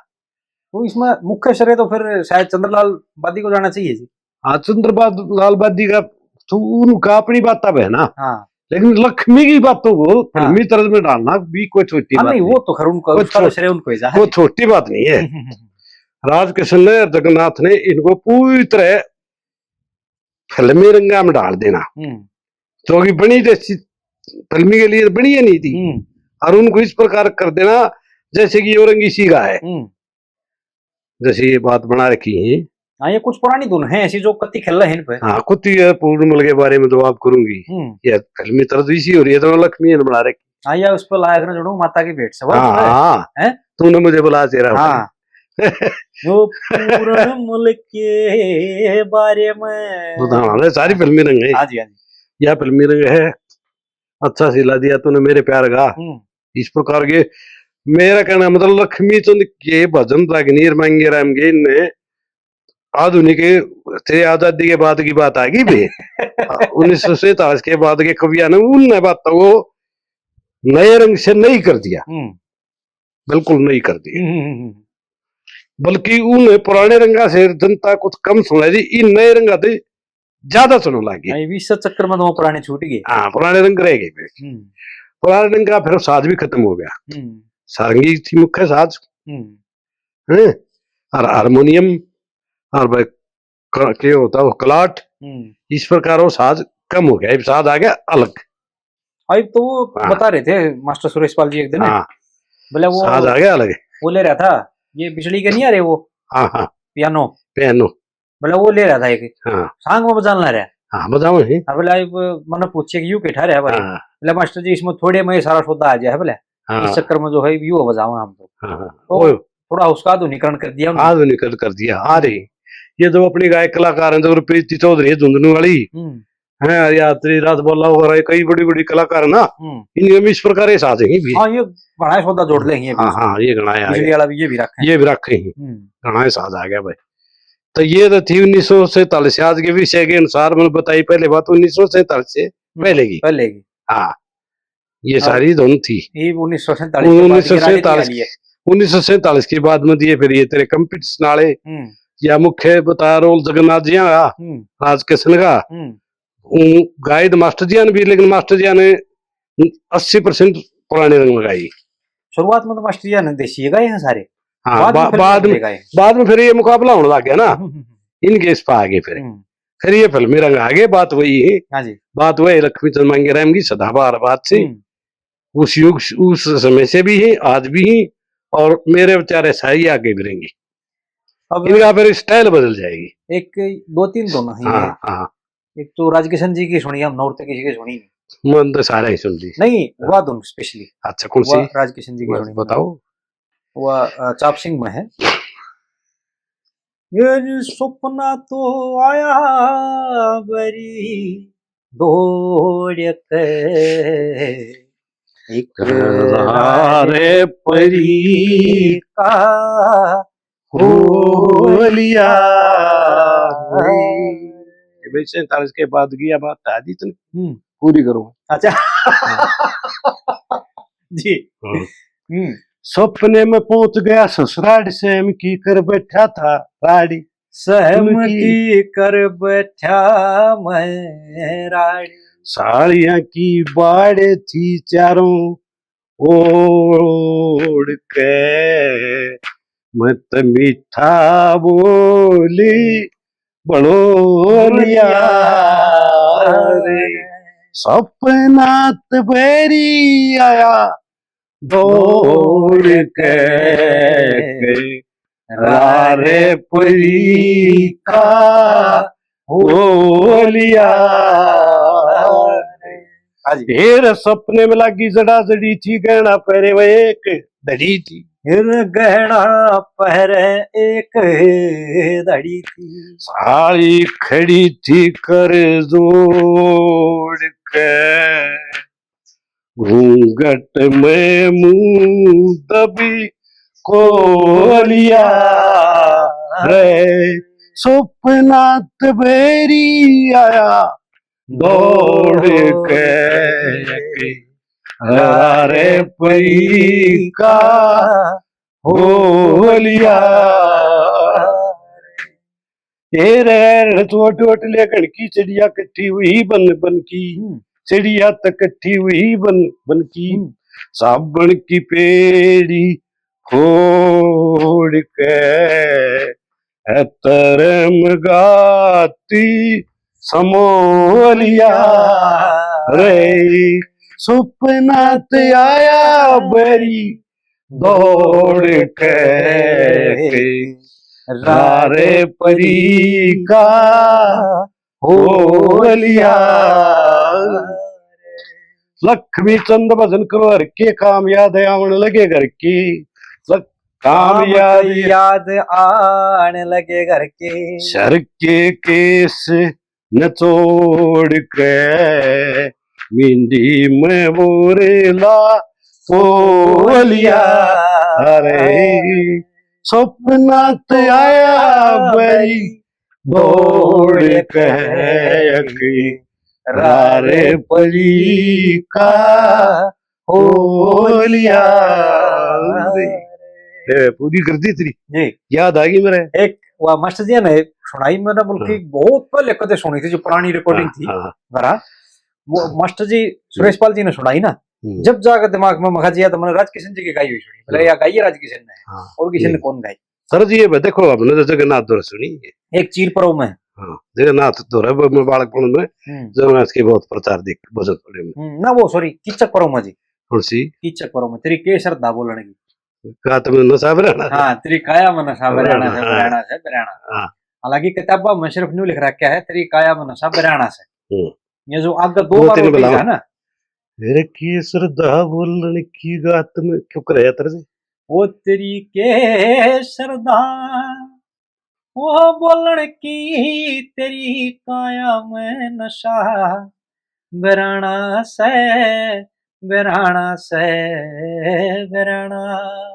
तो इसमें मुख्य श्रेय तो फिर शायद चंद्रलाल बादी को जाना चाहिए जी। हाँ, चंद्रलाल बादी का तो उनका अपनी बात है ना। हाँ। लेकिन लक्ष्मी की बातों को हाँ। फिल्मी तर्ज में डालना भी कोई छोटी हाँ, बात नहीं, नहीं। वो तो खैर उनको, वो उसका तो छो-, श्रेय उनको ही जा। वो छोटी बात नहीं है। हम्म, हम्म, हम्म। राजकिशन ने और जगन्नाथ ने इनको पूरी तरह फिल्मी रंगा में डाल देना। हम्म। क्योंकि बनी जैसी फिल्मी के लिए बनी है नहीं थी। हम्म। और उनको इस प्रकार कर देना जैसे कि औरंगी सी गाए। हम्म। जैसे ये बात बना रखी है। हाँ, ये कुछ पुरानी धुन है ऐसी जो कत्ती खेल है इन पे। हाँ, कुत्ती है पूर्णमल के बारे में तो आप करूंगी। हम्म। ये फिल्मी तर्ज इसी हो रही है, तो लक्ष्मी ने बना रखी। हाँ, या उस पे लायक ना जोड़ू माता की भेंट से, बस हाँ, बस। हाँ। हैं? तूने मुझे बुलाया तेरा हाँ। जो पूर्णमल के बारे में। तो हाँ, ये सारी फिल्मी रंग है। हाँ जी, हाँ जी। यह फिल्मी रंग है। अच्छा सिला दिया तूने मेरे प्यार का। हम्म। इस प्रकार के मेरा कहना मतलब लक्ष्मी चंद के भजन रागिनी मांगे राम के ने आधुनिक तेरे आजादी के बाद की बात आ गई बे। उन्नीस सौ सैंतालीस के बाद के कवियां ने उनने बात वो नए रंग से नहीं कर दिया। हम्म। बिल्कुल नहीं कर दिया। हम्म, हम्म, हम्म। बल्कि उन पुराने रंगा से जनता कुछ कम सुनाई दी, इन नए रंगा से ज्यादा सुनने लग गए। नहीं, इस चक्कर में तो वो पुराने छूट गए। हाँ, पुराने रंग रह गए फिर। हम्म। पुराने रंग का फिर साज भी खत्म हो गया। हम्म। सारंगी थी मुख्य साज। हम्म। हैं? और हारमोनियम और भाई क-, के होता वो कलाट, हम्म। इस प्रकार वो साज कम हो गया, अब साज आ गया अलग। अब तो वो हाँ। बता रहे थे मास्टर सुरेश पाल जी एक दिन, हाँ। बोले वो साज आ गया अलग। वो ले रहा था, ये बिजली के नहीं आ रहे वो हाँ, हाँ। पियानो। पियानो। बोले वो ले रहा था एक। हाँ। सांग में बजाना रहा। हाँ, बजाओ ही। हाँ, बोले अब मैंने पूछे कि यू के ठहरे है भाई। हाँ। बोले मास्टर जी इसमें थोड़े में सारा सौदा आ जाए, बोले। हाँ। इस चक्कर में जो है यू बजाओ हम तो। हाँ, हाँ। तो ओए। थोड़ा उसका आधुनिकीकरण कर दिया उन्होंने। आधुनिकीकरण कर दिया, आ रही। ये जो अपनी गायक कलाकार हैं, जो प्रीति चौधरी है झुंझुनू वाली, हम्म। हैं, या तेरी रास बोला वगैरह, कई बड़ी-बड़ी कलाकार है ना, हम्म। इनमें इस प्रकार के साज हैं भी। हाँ, ये घणा सौदा जोड़ ले हैं ये भी। हाँ, हाँ, ये घणा है बिजली आगे। वाला भी ये भी रखे हैं। ये भी रखे हैं। हम्म। घणा ही साज आ गया भाई। तो ये तो थी उन्नीस सौ सैंतालीस, आज के विषय के अनुसार मैंने बताई पहले बात उन्नीस सौ सैंतालीस से हम्म, पहले की। पहले की। हाँ। ये हाँ। सारी धुन थी। ये उन्नीस सौ सैंतालीस के बाद की राजनीति उन्नीस सौ सैंतालीस वाली है। उन्नीस सौ सैंतालीस के बाद में दिए फिर ये तेरे कंपटीशन वाले हम्म। या मुख्य बता रोल जगन्नाथ जी का, हम्म। राजकिशन का, हम्म। उन गाइड मास्टर जी ने भी, लेकिन मास्टर जी ने अस्सी परसेंट पुराने रंग लगाई। शुरुआत में तो मास्टर जी ने देसी गाए हैं सारे। हाँ, बाद में बा-, फिर बाद में, गाए। बाद में फिर ये मुकाबला होने लग गया ना। हम्म, हम्म, हम्म। इनके इस पे आ गए फिर। हम्म। फिर ये फिल्मी रंग आ गए, बात वही है। हाँ जी। बात वही लक्ष्मी चंद मांगे राम की सदाबहार बात से। हम्म। उस युग, उस समय से भी है, आज भी है, और मेरे विचार ऐसा ही आगे भी रहेंगे। अब इनका फिर स्टाइल बदल जाएगी। एक, दो तीन धुन है हाँ, ये। हाँ। एक तो राजकिशन जी की सुनी हम, और तो किसी की सुनी नहीं। मन तो सारा ही सुन ली। नहीं, हाँ। वह धुन specially। अच्छा, कौन सी? वह राजकिशन जी की वह सुनी। बताओ। वह, अ, चाप सिंह में है। ये जो सपना तो आया बरी दौड़ के, इकरार परी का हो लिया। ये भाई सैंतालीस के बाद की यह बात है, जितनी हम्म। पूरी करूंगा। अच्छा। हाँ। जी। हाँ। हम्म। सपने में पहुंच गया ससुराल, सहम की कर बैठा था राड़ी। सहम सहम की की कर बैठा मैं राड़ी। सालियां की बाड़े थी चारों ओढ़ के, मैं तो मीठा बोली बड़ोलिया रे। सपना तो बैरी आया दौड़ के, रारे परी का होलिया। हाँ जी। फिर सपने में लागी जड़ा जड़ी थी, गहना पहरे हुए एक धड़ी थी। फिर गहना पहरे एक धड़ी थी। साली खड़ी थी कर जोड़ के, घूंघट में मुंह दबी कोलिया रे। सपना तबेरी आया दौड़ के, रारे परी का होलिया। ए रे, छोट छोट लेखन की चिड़िया कट्ठी हुई बन बन की, हम्म। चिड़िया तो कट्ठी हुई बन बन की, हम्म। साबण की पेड़ी फोड़ के, ए तरम गाती समोलिया रे। सपना ते आया बरी दौड़ के, रारे परी का होलिया। लक्ष्मी चंद भजन करो, हर के काम याद आवण लगे घर की। लक-, काम काम याद याद आण लगे घर के। सर के केस नचोड़ के, मिंडी में बोरेला पोलिया। अरे सपना ते आया बरी दौड़ के, रारे परी का होलिया। ए, पूरी कर दी तेरी। जी। याद आ गई मेरे। एक वा मास्टर जी ने सुनाई मैंने, बल्कि हाँ। बहुत पहले कदे सुनी थी, जो पुरानी recording हाँ, थी। हाँ, हाँ। मेरा वो मास्टर जी सुरेश पाल जी ने सुनाई ना, हम्म। जब जाकर दिमाग में मखा जिया तो मैंने राजकिशन जी की गाई हुई सुनी। बोले, हाँ। या गाई है राजकिशन ने। हाँ। और किशन ने जी। कौन गाई? सर जी, ये भाई देखो, हमने तो जगन्नाथ धोरे सुनी है। एक चीर परो में। हाँ, जगन्नाथ धोरे वो मैं बालकपन में हम्म। जगन्नाथ की बहुत प्रचार देख, भजन पड़े में। हम्म, ना वो, sorry, कीचक परो में जी। कौन सी? कीचक परो में, तेरी के श्रद्धा बोलने की। का तुम्हें नशा बराना है? हाँ, तेरी काया में नशा बराना है, बराना है। बराना से, बराना। हाँ। हालांकि किताबा में सिर्फ न्यू लिख रखा है, तेरी काया में नशा बराना से। हम्म। ये जो आगे दो दो बार तीन वो बुलाओ। है ना, मेरे की श्रद्धा बोलने की गात में क्यों करे यात्रा जी? ओ तेरी के श्रद्धा, ओ बोलण की तेरी काया में नशा, बराना से, बराना से, बराना।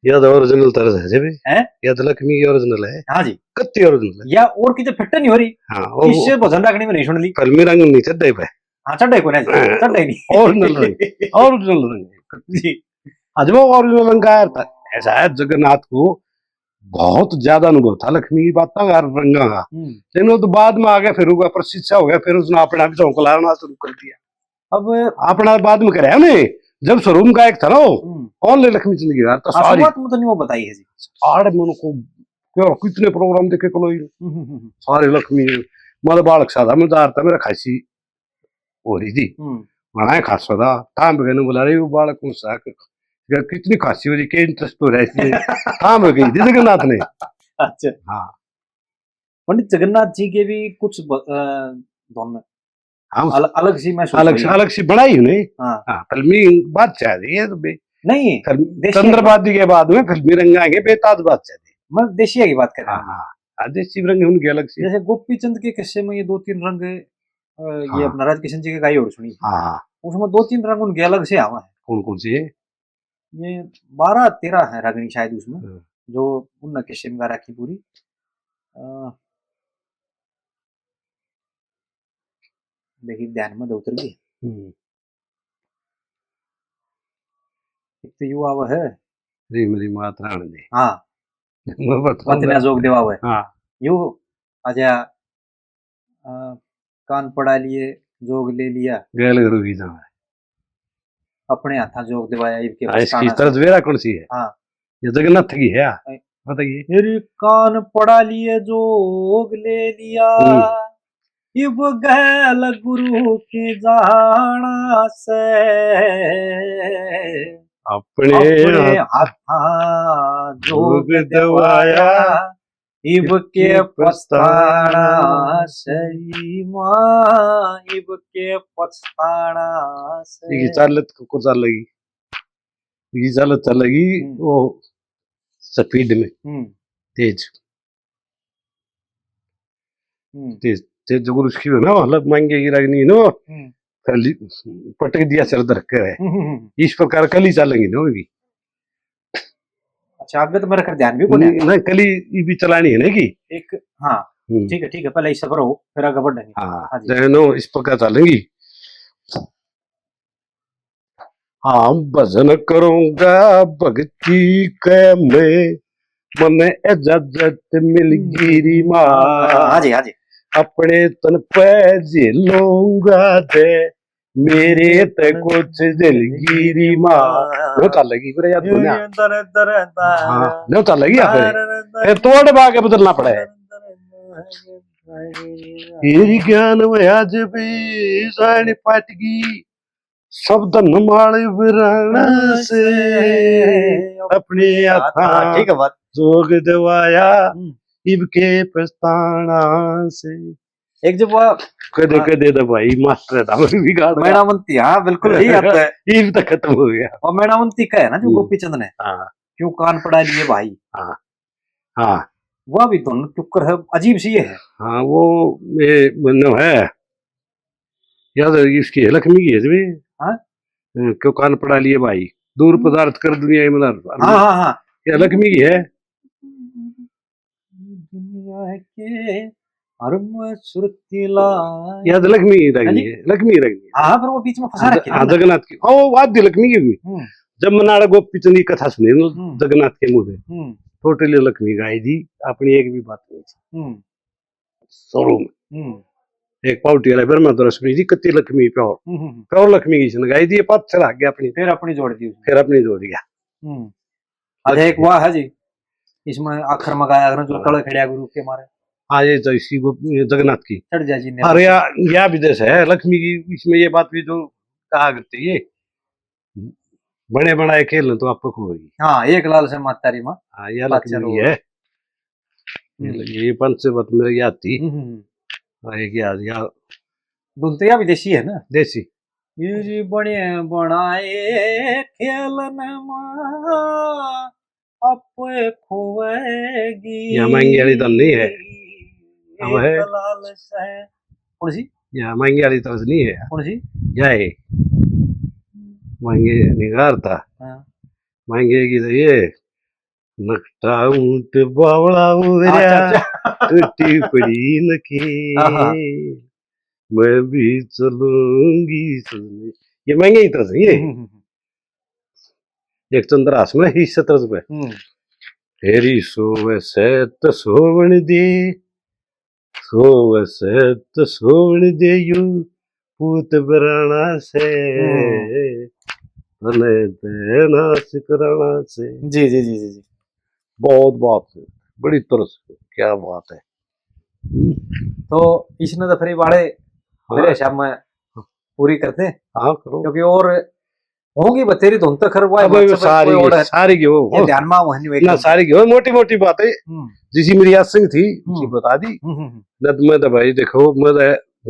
या तो original तर्ज है जी भी। हैं? या तो लक्ष्मी की original है। हाँ जी। कत्ती original है। या और की तो फिट नहीं हो रही। हाँ, वो इससे भजन रागनी में नहीं सुन ली। फिल्मी रंग नहीं चढ़े पे। हाँ, चढ़े को नहीं, हाँ। चढ़े नहीं। Original रंग, original रंग। जी। आज वो original रंग का अर्थ ऐसा है, जगन्नाथ को बहुत ज्यादा अनुभव था लक्ष्मी की बातों का, रंगा का। हम्म। लेकिन वो तो बाद में आ गया, फिर वो प्रशिक्षा हो गया, फिर उसने अपना भी झोंक लाना शुरू कर दिया। अब अपना बाद में करे हमने, जब शुरू में गायक था ना वो, हम्म। Only लक्ष्मी चंद की यार, तो हाँ, सारी शुरुआत में तो नहीं वो बताई है जी। सारे मन को क्या कितने program देखे कलोई, हम्म, हम्म, हम्म। सारे लक्ष्मी, मतलब बालक सादा मजार था मेरा खासी हो रही थी। हम्म। बनाए खासा था, ताम बगैर बुला रही वो बालक कौन सा, कितनी खासी हो रही, के interest हो रहा है इसमें। ताम हो गई थी जगन्नाथ ने। अच्छा। हाँ। पंडित जगन्नाथ जी के भी कुछ ब-, अ, धुन हाँ, उस अल-, अलग सी महसूस अलग हुई। सी, अलग सी बनाई उन्हें। हाँ। हाँ, फिल्मी बादशाह थी ये तो बे-, नहीं, फिल्म देसी चंद्रबादी के बाद में फिल्मी रंग आएंगे, बेताज बादशाह थी। मैं देसिया की बात कर रहा हाँ, हूँ। हाँ। हाँ, देसी रंग उनके अलग सी। जैसे गोपी चंद के किस्से में ये दो तीन रंग, अ, ये हाँ। अपना राजकिशन जी के गाई और सुनी। हाँ, हाँ। उसमें दो तीन रंग उनके अलग से आवा है। कौन कौन से? ये बारह तेरह है रागनी शायद उसमें, हाँ। जो उनने किस्से में गा रखी पूरी। अ, देखिए, ध्यान में तो उतर गई। हम्म। एक तो यू आवे है। री मेरी मात राण दे। हाँ। मैं बताऊंगा। पत्नियां जोग देवा हुआ है। हाँ। यू, अच्छा, अ, कान पड़ा लिए, जोग ले लिया। गैल गुरु की जावे। अपने हाथा जोग दिवाया, इब के हाँ, इसकी पछताना से। तर्ज बेरा कौन सी है? हाँ। ये जगन्नाथ की है, हाँ। बताइए। फिर कान पड़ा लिए, जोग ले लिया। हम्म। इब गैल गुरु के जाना से। अपने अपने हाथ हाथा जोग जोग दिवाया। दिवाया। इब के पछताना सही माँ, इब के पछताना सही। ये चालत को चालेगी, ये चालत चलेगी। हम्म। वो स्पीड में, हम्म। तेज। हम्म। तेज, तेज जगह उसकी हो ना, मतलब मांगेगी रागनी नो। हम्म। कली पटक दिया सिर धर के है। हम्म, हम्म, हम्म। इस प्रकार कली चलेंगी ना भी। अच्छा, आगे तो मेरा कर ध्यान भी कोनी। नहीं, नहीं, कली ये भी चलानी है ना कि। एक, हाँ, हम्म। ठीक है, ठीक है, पहले इस पर हो, फिर आगे बढ़ेंगे। हाँ, हाँ जी। जहनो इस प्रकार चलेंगी। हाँ, भजन करूंगा भक्ति के मैं, मने इजाजत मिल गिरी माँ। हाँ जी, हाँ जी। अपने तन पे झेलूंगा दे, मेरे ते कुछ झेल गिरी माँ। लो चलेगी, फिर याद कोनी। दर, दर, दर। हाँ, लो चलेगी यहाँ पे। दर, दर, ए, तोड़ बा के बदलना पड़े। दर, दर, दर। तेरी ज्ञान में आज भी जान पाटगी, सब धन माल विराणा से, अपने हाथा ठीक है बात। जोग दवाया, हम्म। इब के पछताना से। एक जब वो कदे, हाँ। कदे तो भाई मास्टर था, वो भी गाड़ गया। मैणावंती, हाँ, बिल्कुल यही आता है। इब तो खत्म हो गया। और मैणावंती का है ना जो हम्म। गोपी चंद ने, हाँ। क्यों कान पड़ा लिए भाई। हाँ। हाँ। वह भी धुन टुक्कर है, अजीब सी है। हाँ, वो ये मन्नो है। याद है, इसकी है, लक्ष्मी की है जी। हाँ? हम्म, क्यों कान पड़ा लिए भाई, दूर हम्म। पदार्थ कर दुनिया में। हाँ, हाँ, हाँ। ये लक्ष्मी की है। दुनिया के हर में सुरती ला। याद लक्ष्मी रागनी है, लक्ष्मी रागनी है। हाँ, पर वो बीच में फंसा हाँ, रखी है हाँ, ना। जगन्नाथ की। ओ, वो आदि लक्ष्मी की भी। हम्म। जब मनाड़ा गोपी चंद की कथा सुनी ना, हम्म। जगन्नाथ के मुंह से, हम्म। टोटली लक्ष्मी गाय जी, अपनी एक भी बात नहीं थी। हम्म। शुरू में। हम्म। एक पावटी वाले ब्रह्मा द्वारा सुनी जी, कति लक्ष्मी प्योर। हम्म, हम्म, हम्म। प्योर लक्ष्मी की सुन गाय जी, ये पाछे आ गया अपनी। फिर अपनी जोड़ दी उसने। फिर अपनी जोड़ दिया। हम्म। अच्छा, एक वाह है जी, इसमें आखर में गाया करें जो हाँ। तले खड़िया गुरु के मारे। हाँ, ये तो इसी को, ये जगन्नाथ की। चढ़ जा जी ने अरे या, या विदेश है, लक्ष्मी की, इसमें ये बात भी जो कहा करते ये, बने बनाए खेल तो आप होगी। हाँ, एक लाल से माता री माँ। हाँ, या बात लक्ष्मी चलो। है। हम्म। ये पंच से बात मेरे याद थी। हम्म, हम्म, हम्म। हाँ, एक याद, या धुन तो या भी देसी है ना? देसी। ये जी बने बनाए खेल न माँ, आप खोएगी। या महंगी वाली धुन नहीं है। अब है। एक लाल से। कौन सी? या महंगी वाली तरस नहीं है। कौन सी? या है। महंगे निगार था। हाँ। महंगे की तो ये नकटा ऊंट बावला उबरया, अच्छा, अच्छा। टूटी पड़ी नकी। हाँ, हाँ। मैं भी चलूंगी सजनी। ये महंगे ही तरस है ये। हम्म, हम्म, हम्म। एक चंद्रहास में ही सतरस पे। हम्म। फेरी सोवे से तो सोवण दे, सोवे से तो सोवण दे यू पूत बराणा से, हम्म। तने ते नाश कराणा से। जी, जी, जी, जी, जी। बहुत बात है, बड़ी तरस, क्या बात है। हम्म। तो इसने तो फिर वाले हाँ। मेरे हिसाब में पूरी करते हैं। हाँ, करो। क्योंकि और होंगी बतेरी धुन तो खर वो अब WhatsApp पे सारी कोई की, और है। सारी की वो, ये वो। ध्यान में वो नहीं ना, वेखी। सारी की वो मोटी मोटी बातें, हम्म। जिसी मेरी याद सिंह थी, हम्म। उसी बता दी। हम्म, हम्म, हम्म। नद में तो भाई देखो, मैं तो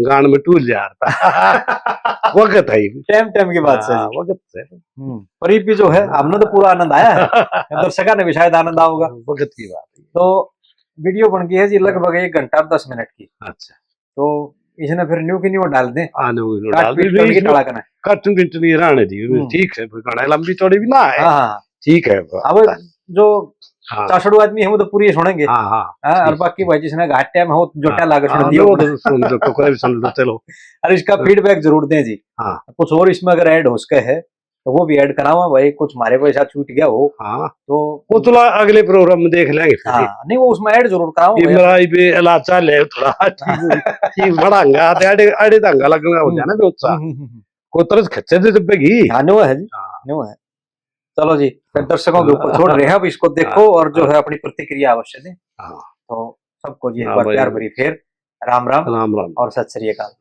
गान में टूल जा रहा था। वक्त है ये। टाइम टाइम की बात हाँ, है। वक्त है। हम्म। पर ये भी जो है, हमने तो पूरा आनंद आया है। दर्शकों ने भी शायद आनंद आओगा। वक्त की बात है। तो वीडियो बन गई है जी लगभग एक घंटा और दस मिनट की। अच्छा। तो इसने फिर न्यू की न्यू डाल दे। हाँ, न्यू की न्यू काट डाल दे। पीट तो इसमें टाला करना है। काटन पीटन ये रहने दी, हम्म। ठीक है, फिर गाना लंबी चौड़ी भी ना है। हाँ, हाँ। ठीक है, अब जो हाँ। चासड़ू आदमी है, वो तो पूरी सुनेंगे। हाँ, हाँ। हाँ, और ठीक बाकी है। भाई जिसने घाट टाइम हो, जो हाँ, टाला के सुन हाँ, लियो। वो तो सुन लो, टुकड़ा भी सुन लो, चलो। और इसका हाँ। फीडबैक जरूर दें जी। हाँ। कुछ और इसमें अगर ऐड हो सके है, तो वो भी ऐड करावा भाई, कुछ हमारे को ऐसा छूट गया हो। हाँ। तो वो चलो अगले प्रोग्राम में देख लेंगे फिर। हाँ, नहीं, वो उसमें ऐड जरूर करावा ये भाई। मेरा ये भी इलाज चाल है थोड़ा, ठीक, ठीक बढ़ाऊंगा, आधे आड़े, आड़े दंगा लगना हो जाना भी उत्साह। हम्म, हम्म, हम्म, हम्म। कोतरस खच्चे दे दब्बेगी। हाँ, न्यू है जी, हाँ। न्यू है। चलो जी, फिर दर्शकों के ऊपर छोड़ रहे हैं, अब इसको देखो हाँ। और जो है अपनी प्रतिक्रिया अवश्य दें। हाँ। तो सबको जी एक हाँ बार भाई। प्यार भरी फिर राम राम राम राम। और सत श्री अकाल।